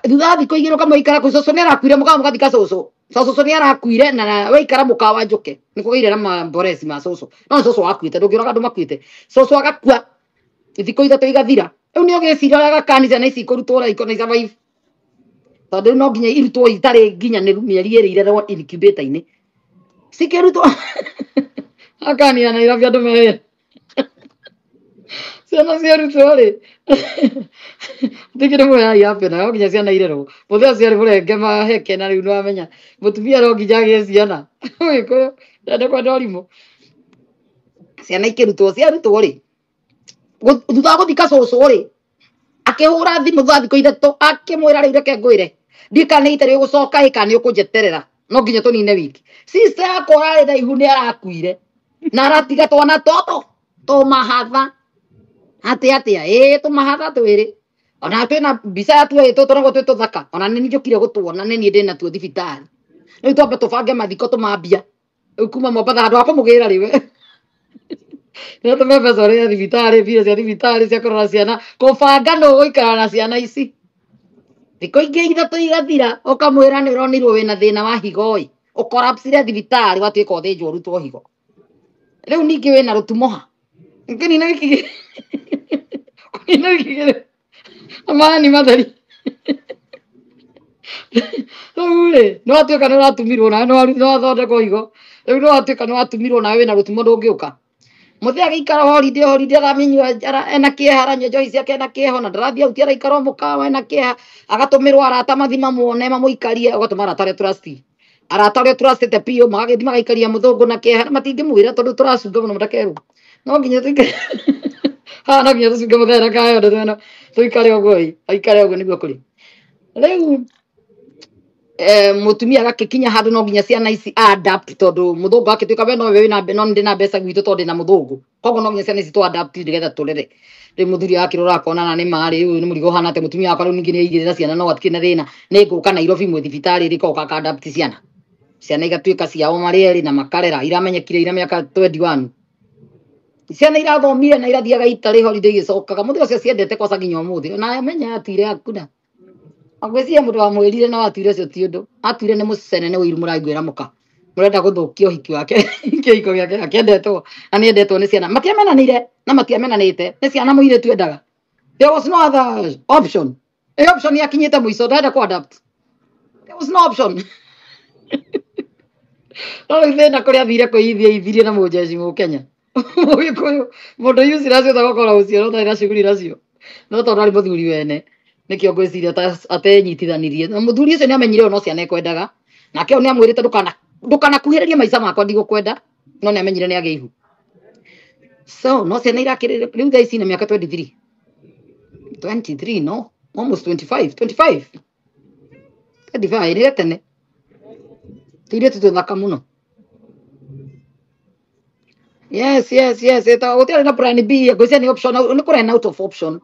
thutha wa thikũ 2 ũkamũikara kũ cũcũ nĩarakuire mũkawa mũgathika cũcũ so cũcũ nĩarakuire na waikara mũkawa njũke nĩkũgĩire na mamboreci ma cũcũ no nĩ cũcũ wakuĩte ndũngĩũraga andũ makuĩte cũcũ agakua thikũ 3 igathira rĩu nĩ ũgĩciria ũrĩa gakani ciana ici ikũrutwo ũrĩa ikona survive tondũ rĩu no nginya irutwo itarĩ nginyanĩru mĩeri 2 irerwo incubator-inĩ cikĩrutwo akani ya Nairobi andũ me ciana ciarutwo rĩ ndikĩrĩ muoya yape na no nginya ciana irerwo mũthee ũcio arĩ mũrenge maheke na rĩu nĩwamenya mũtumia no nginya agĩe ciana Mũgĩkũyũ ndende kwenda ũrimũ ciana ikĩrutwo ciarutwo rĩ thutha wa gũthika cũcũ rĩ akĩhũra thimũ thutha wa thikũ 3 akĩmwĩra rĩu reke ngwĩre ndikana nĩ itarĩ ũgũcoka ĩ kana nĩ ũkũnjeterera no nginya tũnine wiki sister yakwa ũrarĩ na ihu nĩ arakuire na aratiga twana tũtũ tũmahatha atĩ atĩa ĩ tũmahatha twĩrĩ ona twĩna mbica ya tuo tũtũ twĩ tũthaka ona nĩ njũkire gũtuona nĩ niĩ ndĩ natuo thibitarĩ rĩu twambe tũbange mathiko tũmambia rĩu kuma Mombatha handũ ha kũmũgĩra rĩ we nĩ tũme mbeca ũrĩa thibitarĩ mbia cia thibitarĩ cia kũrora ciana kũbanga nũ ũgũikara na ciana ici thikũ ingĩ 3 igathira ũkamwĩra nĩ ũronirwo wĩna thĩna wa higo ĩ ũkorapsire thibitarĩ watuĩka ũthĩnjwo ũrutwo higo rĩu ningĩ wĩna rũtumo ha ngĩnina wiki kũnina wiki igĩrĩ amani matheri rĩu rĩ nĩ watuĩka nĩ ũratumirwo nawe nĩ wathondekwo higo rĩu nĩ watuĩka nĩ watumirwo nawe wĩna rũtumo ndũngĩũka mũthee agĩikara holiday holiday aramĩnyua ena kĩeha aranyua njohi ciake ena kĩeha ona ndarathiĩ out araikara o mũkawa ena kĩeha agatũmĩrwo arata mathi mamuone mamũikarie ũgatũma arata arĩa trust arata arĩa trustĩte biũ magagĩthiĩ magaikaria mũthũngũ na kĩeha na matingĩmwĩra tondũ tũracunga mũno ndakerwo no nginya tũikare haha no nginya tũcunge mũthee na kayo ndũ tũikare ũguo ĩ aikare ũguo nĩguo kũrĩ rĩu mũtumia agakĩkinya handũ no nginya ciana ici adapt tondũ mũthũngũ akĩtuĩka we nowe wĩna no ndĩ na mbeca gwitũ tondũ ndĩna mũthũngũ koguo no nginya ciana ici tũ adapt nĩgetha tũrere rĩu mũthuri akĩrora akona na nĩ marĩ ũyũ nĩ mũrigo ũhana atĩa mũtumia wakwa rĩu ningĩ nĩ aigĩrĩra ciana no hatikĩrĩ na thĩna nĩ ngũka Nairobi mwĩ thibitarĩ rĩ koka aka adapt ciana ciana igatuĩka ciao marĩ erĩ na makarera iramenyekire ira mĩaka 21 ciana irathomire na irathiaga itarĩ holiday igĩcokaga mũthee ũcio ciendete kwaca nginya ũmũthĩ ona amenya atuire hakuna agwĩciria mũndũ wamwĩrire no atuire ũcio ti ũndũ atuire nĩ mũcene nĩ ũiru mũraiguĩra mũka mũrenda gũthũkia ũhiki wake kĩhiko gĩake akĩendetwo na nĩendetwo nĩ ciana matiamenanĩire na matiamenanĩte nĩ ciana mũirĩtu endaga there was no other option ĩ option yakinyĩte mũico ndarenda kũ adapt there was no option no rĩu thĩna kũrĩa athire kwĩithia ithirie na mũnjeci mũkenya mũgĩkũyũ mũndũ useless ũtagũkorwo ũcio ũtarĩ na shughuli nacio no tondũ arĩ mũthuri wene nĩkĩo ngwĩciria atenyitithanirie na mũthuri ũcio nĩ amenyire ũyũ no ciana ekwendaga nake ũyũ nĩ amwĩrĩte ndũkanakuhĩrĩrie maica makwa ndigũkwenda no nĩ amenyire nĩ agĩa ihu So no ciana irakĩrĩ rĩu thaa ici na mĩaka 23 23, no almost 25 25 25 rĩrĩa tene tũirĩtu tũthaka mũno. Yes, yes, yes, gũtiarĩ na plan B, ngwĩciria nĩ option, nĩ kũrĩ out of option.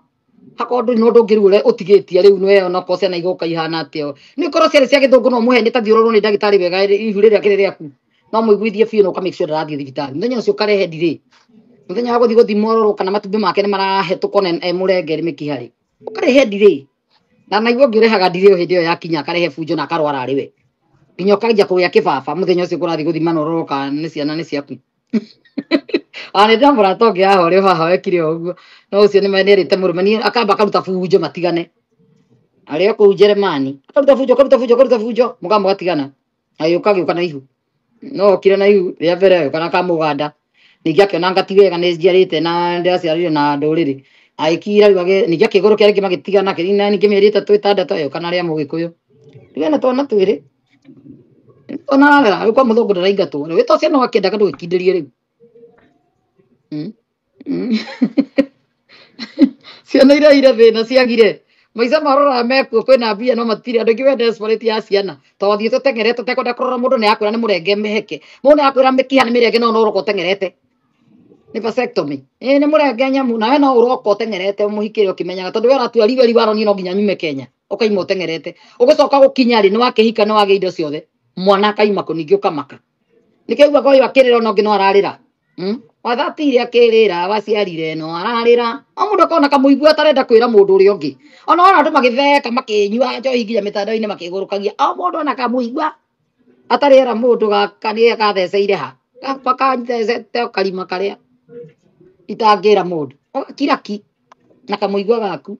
Hakorwo ndũrĩ na ũndũ ũngĩ rĩu ũrĩa ũtigĩtie rĩu nĩwe onakorwo ciana igoka ihana atĩa. Nĩ korwo ciarĩ cia gĩthũngũ no mũhe nĩ ta thiũrũrwo nĩ ndagĩtarĩ wega ihu rĩrĩa kĩrĩ rĩaku. No mũiguithie biũ na ũka make sure ndarathiĩ thibitarĩ. Mũthenya ũcio ũkarehe ndirĩ. Mũthenya wa gũthiĩ gũthimwo ũrorwo kana matumbĩ make nĩ marahetũka ona e mũrengeri mĩkiha rĩ. Ũkarehe ndirĩ. Na naiguo ũngĩ ũrehaga ndirĩ hĩndĩ ĩyo yakinya akarehe bunjo na akarwara arĩ we. Nginya ũkanjia kũgĩa kĩbaba mũthenya ũcio kũrathiĩ gũthima na ũrorwo kana nĩ ciana nĩ ciaku. Ona nĩ ndĩramũrata ũngĩ haha ũrĩa haha wekire o ũguo. No ũcio nĩ nĩerĩte mũrũme niĩ akamba akaruta bunjo matigane. Arĩ o kũu Jeremani. Akaruta bunjo, akaruta bunjo, akaruta bunjo, mũgamba mũgatigana. Agĩũka agĩũka na ihu. No okire na ihu rĩa mbere agĩũka na kamũganda. Ningĩ akĩona anga ti wega nĩ njiarĩte na ndĩraciarire na ndũrĩrĩ. Agĩkira rĩu ningĩ akĩgũrũkia rĩngĩ magĩtigana akĩrina ningĩ mĩeri 3 6 agĩũka na rĩa mũgĩkũyũ. Rĩu ena twana twĩrĩ. Ona ararera rĩu kwa mũthũngũ ndaraingatwo. Rĩu wĩta ũcio no akĩendaga ndũgĩkindĩrie rĩu. Ciana iria ire thĩna ciagire maica maroraga mekuo kwĩna mbia no matirĩ andũ aingĩ me desperate ya ciana to wathiĩ tũteng'erete ũtekwenda kũrora mũndũ nĩ akwĩra nĩ mũrenge mĩheke mũndũ nĩ akwĩra mĩkiha nĩ mĩrenge no no ũroka ũteng'erete nĩ vasectomy ĩĩ nĩ mũrenge nyamu nawe no ũroka ũteng'erete mũhikĩre ũkĩmenyaga tondũ we ũratua riwe riwa niĩ no nginya nyume Kenya ũkaima ũteng'erete ũgĩcoka gũkinya rĩ nĩ wakĩhika nĩ wagĩa indo ciothe mwana akaima kũ ningĩ ũkamaka nĩkĩo ugaga ũyũ akĩrĩra ona ũngĩ no ararĩra. Wathatire akĩrĩra waciarire no ararĩra o mũndũ akona kamũigua atarenda kwĩra mũndũ ũrĩa ũngĩ ona wona andũ magĩtheka makĩnyua njohi nginya mĩtandao-inĩ makĩgũrũkagia o mũndũ ona kamũigua atarĩ era mũndũ gaka nĩ gatheceire ha gakwa kathecete o karima karĩa itangĩra mũndũ ũgakira ki na kamũigua gaku.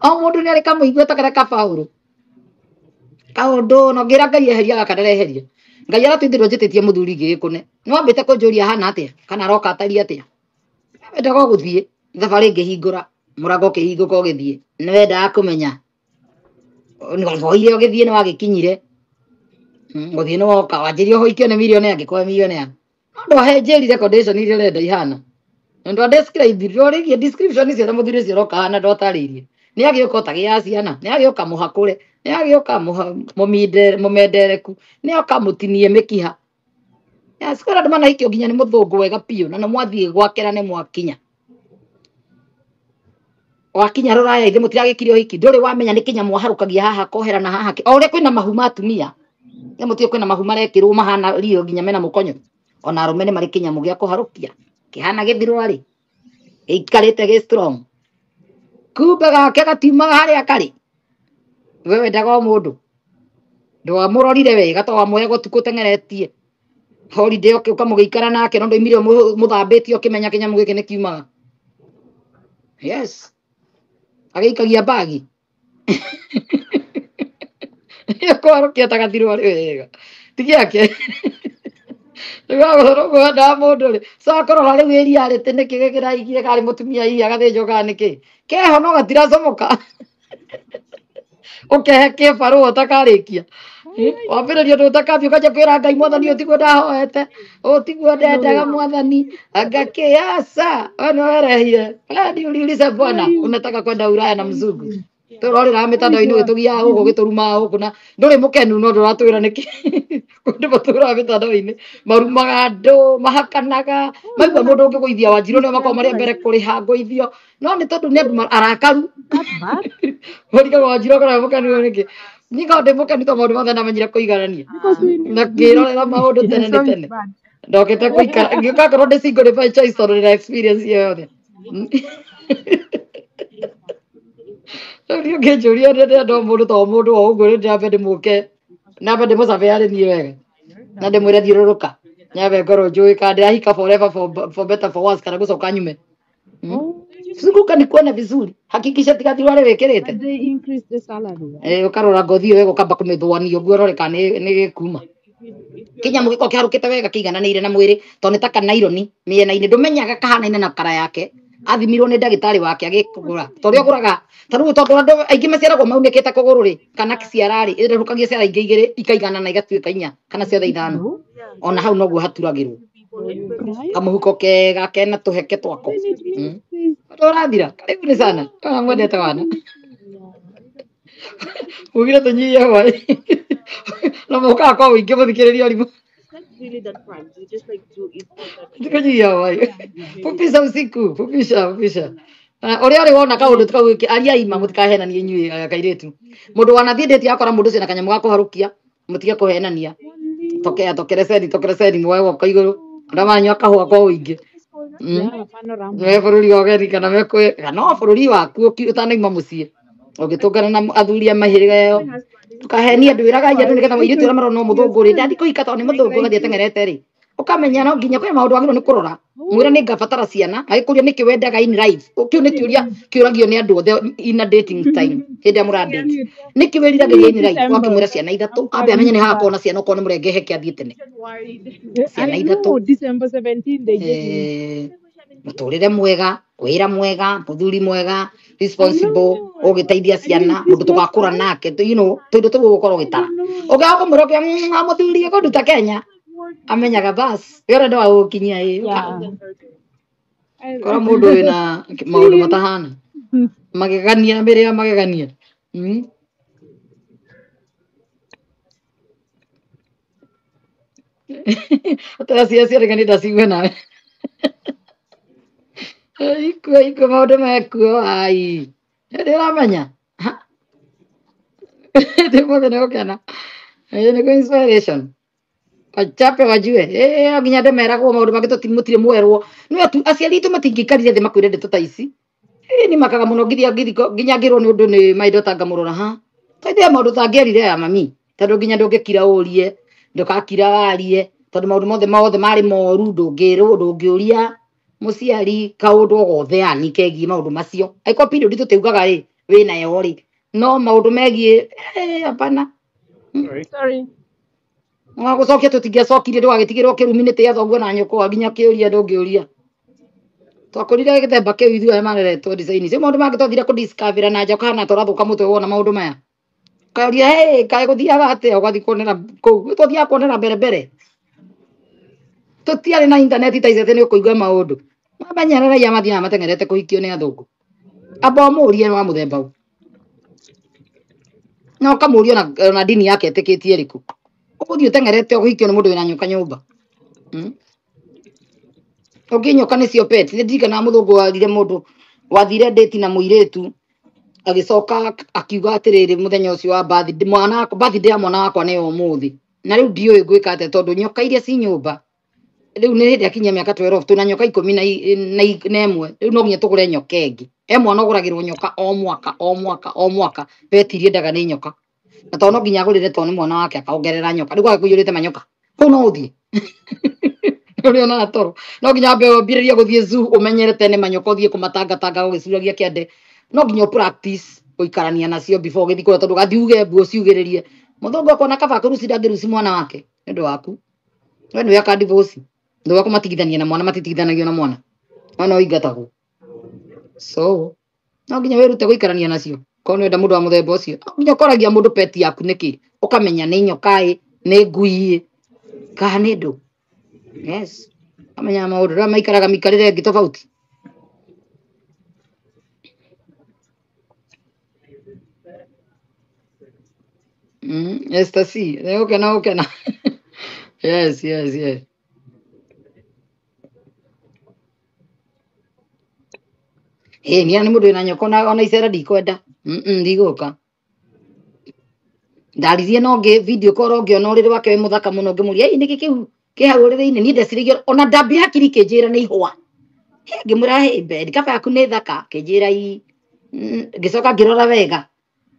O mũndũ nĩ arĩ kamũigua ta karĩa ka Paũlũ kaũndũ no ngĩra Ngai eheria gaka ndareheria Ngai aratwĩthirwo njĩtĩtie mũthuri ngĩgĩkũne nĩ wambĩte kũnjũria hana atĩa kana aroka atariĩ atĩa wendaga gũthiĩ thabarĩ ngĩhingũra mũrango ũkĩhingũka ũgĩthiĩ nĩ wendaga kũmenya nĩ wahoire ũgĩthiĩ nĩ wagĩkinyire gũthiĩ nĩ woka wanjĩria ũhoikio nĩ millionaire ngĩkũhe millionaire no ndwahenjĩrire condition iria ũrenda ihana ndwa describe ndwarĩrie description icio na mũthuri ũcio ũroka hana ndwatarĩirie nĩ agĩũka ũtagĩaga ciana nĩ agĩũka mũhakũre nĩ agĩũka mũmendereku nĩ oka mũtinie mĩkiha. Yes, kwĩna andũ manahikio nginya nĩ mũthũngũ wega biũ na nĩ mwathiĩ gwakĩra nĩ mwakinya wakinya rũraya ithe mũtiragĩkire ũhiki ndũrĩ wamenya nĩ kĩnya mwaharũkagia haha kohera na haha o ũrĩa kwĩna mahu ma atumia nĩ mũtige kwĩna mahu marekĩrwo mahana rio nginya mena mũkonyo ona arũme nĩ marĩ kĩnyamũ gĩa kũharũkia kĩhana gĩthirwa rĩ gĩikarĩte gĩ strong kumbe gake gatiumaga harĩa karĩ we wendaga o mũndũ ndwamũrorire wega to wamwoya gũtukũ ũteng'eretie holiday ũkĩũka mũgĩikara nake no ndoimire mũthambĩtie ũkĩmenya kĩnyamũ gĩkĩ nĩ kiumaga. Yes, agĩikagia mbagi kwarũkia ta gathirwa rĩ wega ti gĩake rĩu agũrwo wendaga mũndũ rĩ so akorora rĩu ĩria rĩ nĩkĩ gĩkĩraigire karĩ mũtumia hihi agathĩnjwo kana nĩkĩ keho no gatiracomoka ũkehe kĩbarũa ũtakarĩkia wambĩrĩria ũndũ ũtakambia ũkanjia kwĩra Ngai mwathani ũyũ tiguo ndahoete ũyũ tiguo ndendaga mwathani anga kĩaca we nĩwe werehire we ni uliuliza bwana unataka kwenda Ulaya na mzungu tũrorĩraga mĩtandao-inĩ ũgĩtũgiaga gũkũ ũgĩtũrumaga gũkũ na ndũrĩ mũkenu no ndũratwĩra nĩkĩ kũndũ matũraga mĩtandao-inĩ marumaga andũ mahakanaga maigua mũndũ ũngĩgũithia Wanjirũ nĩo makoragwo marĩ a mbere kũrĩha ngũithio no nĩ tondũ nĩ andũ arakaru ũrigagwo Wanjirũ akoragwo mũkenu nĩkĩ niĩ korwo ndĩ mũkenu to maũndũ mothe ndamenyire kũiganania na ngĩrorera maũndũ tene nĩ tene ndokĩte gũikara ngĩũka korwo ndĩ single nĩ by choice tondũ ndĩna experience ĩyo yothe. Rĩu niĩ ũngĩnjũria ndĩrenda o mũndũ to mũndũ o ũguo rĩ ndĩrambe ndĩmũke nambe ndĩmũcabe arĩ niĩ wega na ndĩmwĩre thiũrũrũka nyambe ngorwo njũĩ kana ndĩrahika forever for better for worse kana gũcoka nyume. Zunguka nikuone vizuri hakikisha tigathirwo arĩ wĩkĩrĩte. They increase the salary, right? Ũkarora ngothi ĩyo wega ũkamba kũmĩthũania ũguo ũrore kana nĩ gĩkuma kĩnyamũ gĩkoragwo kĩharũkĩte wega kĩigananĩire na mwĩrĩ tondũ nĩ ta kanaironi mĩena-inĩ ndũmenyaga kahanaine na kara yake Athimirwo nĩ ndagĩtarĩ wake agĩkũgũra. Ta ũrĩa ũgũraga, ta rĩu tondũ andũ aingĩ maciaragwo maunĩkĩte kũgũrũ rĩ, kana ciara rĩ, ĩrerũkagia ciara ingĩ igĩrĩ ikaiganana igatuĩka inya kana ciothe ithano. No. Ona hau noguo haturagĩrwo. You cry? Kamũhuko kega kena tũheke twako. Then it means there's Ũrathira. Karibu ni sana. Kana mwendete wana. Ugire tũnyihie hwaĩ. Na mũkaga kwa ũingĩ mũthikĩrĩria arimũ. Tukanyihia hwaĩ. Fupisha usiku, fupisha, fupisha. Ũrĩa ũrĩ wona kaũndũ kau gĩkĩ aria ima mũtikahenanie inyuĩ aya kairĩtu. Mũndũ wanathiĩ ndĩti akora mũndũ ũcio na kanyamũ ga kũharũkia, mũtige kũhenania. Tokea tokereceni tokereceni muoe guoko igũrũ. Andũ maranyua kahũa kwa ũingĩ. Yeah, panorama. Me bũrũri wa ũgeni kana me kwĩ kana no bũrũri waku ũtanauma mũciĩ. Ũngĩtũngana na athuri a mĩhĩrĩga ĩyo ndũkahenie andũ ĩraga andũ nĩgetha airĩtu arĩa marona mũthũngũ rĩ ndathiĩ kũhika tondũ nĩ mũthũngũ gathiĩ ateng'erete rĩ ũkamenya no nginya kwĩna maũndũ wagĩrĩirwo nĩ kũrora mwĩre nĩ ngabatara ciana agĩkũria nĩkĩ wendaga in life kĩu nĩ kĩũria kĩũragio nĩ andũ othe in a dating time hĩndĩ ĩrĩa mũra date nĩkĩ wĩriragĩria in life wakĩmwĩra ciana ithatũ ambe amenye nĩ hagakorwo na ciana okorwo nĩ mũrenge heke athiĩ tene ciana I ithatũ know, December 17 they gave me. Mũtũrĩre mwega wĩra mwega mũthuri mwega I responsible know. ũgĩteithia I mean, ciana mũndũ Christmas tũgakũra time. nake you know tũindo tũu ũgũkorwo I ũgĩtara don't know. ũngĩaga kũmwĩra ũkĩa mũthuri ekũnduta Kenya amenyaga bas we ũrenda wa gũkinyia ĩ Yeah. I, kora mũndũ wĩna maũndũ see. matahana magegania mĩrĩ ya magegania. Cia ciarĩga nĩ ndacigue nawe ikuo ikuo maũndũ mekuo ai nĩ ũramenya ndĩ mothe nĩ gũkena. Ĩ nĩ inspiration wachape wajue ĩ no nginya andũ meragwo maũndũ mangĩ mũtirĩ mwerwo nĩ atu aciari aitũ matingĩikarire thĩ makwĩre ndeto ta ici. Ĩ nĩ makaga mũno nginya nginya ngĩrwo nĩ ũndũ nĩ my daughter ngamũrora ha tondũ maũndũ tangĩerire ya mami tondũ nginya ndũngĩkira ũrie ndũgakira warie tondũ maũndũ mothe mothe marĩ moru ndũngĩrwo ndũngĩũria mũciari kaũndũ o gothe yani kegiĩ maũndũ macio angĩkorwo period tũtiugaga rĩ wĩnayo rĩ no maũndũ megiĩ hapana. Sorry. Wa gũcokia tũtingĩacokirie ndũgagĩtigĩrwo kĩrumi nĩ tĩa thoguo na nyũkwa nginya kĩũria ndũngĩũria twakũrire gĩthemba kĩu ithuĩ arĩa mareretwo design icio maũndũ mangĩ twathire kũdiscover na nja ũkahana ta ũrathũka mũtwe wona maũndũ maya ũkaũria hey kaĩ gũthiaga atĩa ũgathiĩ kuonera kũu twathiaga kuonera mbere mbere tũtiarĩ na intaneti ta ici atĩ nĩ ũkũigua maũndũ mamenyerera raia mathiaga mateng'erete kũhikio nĩ athũngũ amba ũmũrie wa mũthemba ũ na ũkamũria ona dini yake etĩkĩtie ĩrĩkũ ũgũthiĩ ũteng'erete ũhikio nĩ mũndũ wĩna nyoka nyũmba. Ũngĩ nyoka nĩcio pet nĩ ndirikanaga mũthũngũ warire mũndũ wathire date na mũirĩtu agĩcoka akiuga atĩrĩrĩ mũthenya ũcio wa birthday mwana birthday ya mwana wakwa nĩ ya ũmũthĩ na rĩu ndiũĩ ngwĩka atĩa tondũ nyoka iria ci nyũmba rĩu nĩ hĩndĩ akinyia mĩaka 12 twĩna nyoka ikũmi na na ĩmwe rĩu no nginya tũgũre nyoka ĩngĩ e mwana ũgũragĩrwo nyoka o mwaka o mwaka o mwaka pet iria endaga nĩ nyoka na tondũ no nginya agũrĩre tondũ nĩ mwana wake akaongerera nyoka rĩu gwake kũiyũrĩte manyoka kũu no ũthiĩ ũrĩa onaga toro no nginya wambe wambĩrĩrie gũthiĩ zoo ũmenyere tene manyoka ũthiĩ kũmatangatanga ũgĩcuragia kĩande no nginya ũ practice gũikarania nacio before ũgĩthiĩ kũrĩa tondũ ũgathiĩ uge mbu ũciugĩrĩrie mũthũngũ akona kaba kũruci ndangĩruci mwana wake nĩ ũndũ waku we nĩwe aka divorce ndũga kũmatigithania na mwana matitigithanagio na mwana mwana ũingatagwo so no nginya wĩrute gũikarania nacio korwo nĩwenda mũndũ wa mũthemba ũcio no nginya ũkoragia mũndũ pet yaku nĩkĩ ũkamenya nĩ nyoka ĩ nĩ ngui ĩ kana nĩ ndũ yes amenya maũndũ arĩa maikaraga mĩikarĩre ĩngĩ tofauti. Esther C nĩ gũkena gũkena yes yes yes ĩ niĩ nĩ mũndũ wĩna nyoka ona icera ndikwenda ndigũka ndaririe na ũngĩ video call ngĩona ũrĩrĩ wake wĩ mũthaka mũno ngĩmũria ĩ nĩkĩ kĩu kĩ hau ũrĩrĩ-inĩ niĩ ndeciragia ona ndambia hakiri kĩnjĩra nĩ ihũa ngĩmwĩra hey bed kaba yaku nĩ thaka kĩnjĩra ii ngĩcoka ngĩrora wega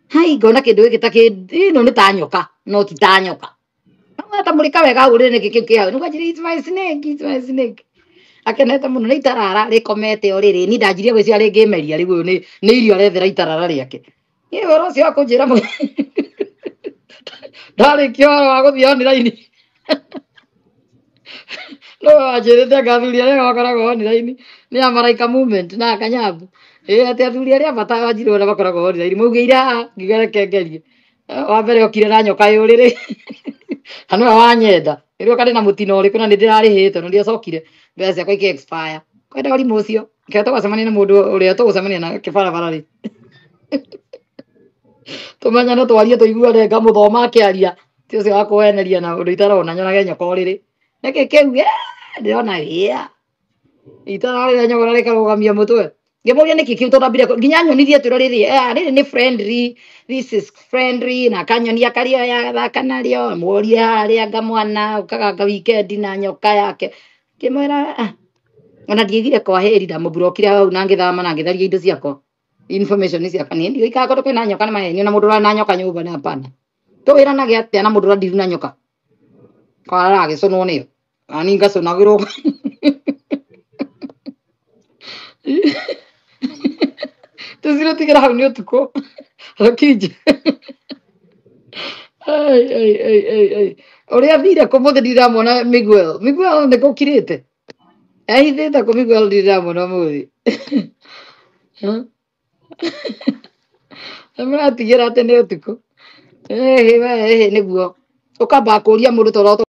hai ngona kĩndũ gĩkĩ ta ĩno nĩ ta nyoka no ti ta nyoka tamũrĩka wega hau ũrĩrĩ nĩkĩ kĩu kĩ hau nĩguo anjĩrire it's my snake, it's my snake akenete mũno nĩ itarara rĩkomete ũrĩrĩ niĩ ndanjirie gwĩciria rĩngĩmeria rĩu ũyũ nĩ irio arethera itarara rĩake niĩ ũhoro ũcio wa kũnjĩra ndarĩkia ũhoro wa gũthiĩ online no wanjĩrĩte anga athuri arĩa makoragwo online Nĩ ya Maraika Movement na Kanyabu. Ĩ atĩ athuri arĩa bata wanjirwo na makoragwo online maugĩire haha ngiuga reke ngerie. Wa mbere okire na nyoka yũrĩrĩ na nĩwe wanyenda. Rĩu karĩ na mũtino ũrĩkũ na nĩ ndĩrarĩhĩte na ndiacokire mbeca ciakwa ikĩ expire. Kwenda ũrimũ ũcio. Kĩrĩa tũgacemania na mũndũ ũrĩa tũgũcemania nake barabara rĩ. Tũmenyane twarie tũiguane ngamũthoma akĩaria. Ti ũcio wa kũheneria na ũndũ itarona nyonage nyoka ũrĩrĩ. Nĩkĩ kĩu? Ndĩrona wĩa. Itararĩra nyogora rĩkarũgamia mũtwe. Ngĩmũria nĩkĩ kĩu tondũ ambire nginya nyonirie atĩ rĩrĩ rĩrĩ nĩ friendly, this is friendly, na akanyonia karĩoya agathaka narĩo, mũrie harĩa ngamwana ũkaga weekend na nyoka yake. Ngĩmwĩra ah, ona ndiaigire kwa heri ndamũburokire hau na ngĩthama na ngĩtharia indo ciakwa information ciakwa. Niĩ ndigũikara kũndũ kwĩna nyoka nĩ maheni ona mũndũ ũrarĩ na nyoka nyũmba nĩ hapana. Tũwĩranage atĩa na mũndũ ũrandiru na nyoka? Kwa aragĩcũnwo nĩyo. Nani ngacũnagĩrwo. Tũcirũtigĩra hau nĩ ũtukũ. Rũkinje. Ai, ai, ai, ai, ai. Ũrĩa athire kũ mũthĩ ndiramuona Miguel. Miguel nĩ gũkirĩte. Ehithĩte kũ Miguel ndiramuona ũmũthĩ. Nĩmũratigĩra atĩ nĩ ũtukũ. Ĩhĩ we ĩhĩ nĩguo. Ũkamba kũria mũndũ tondũ.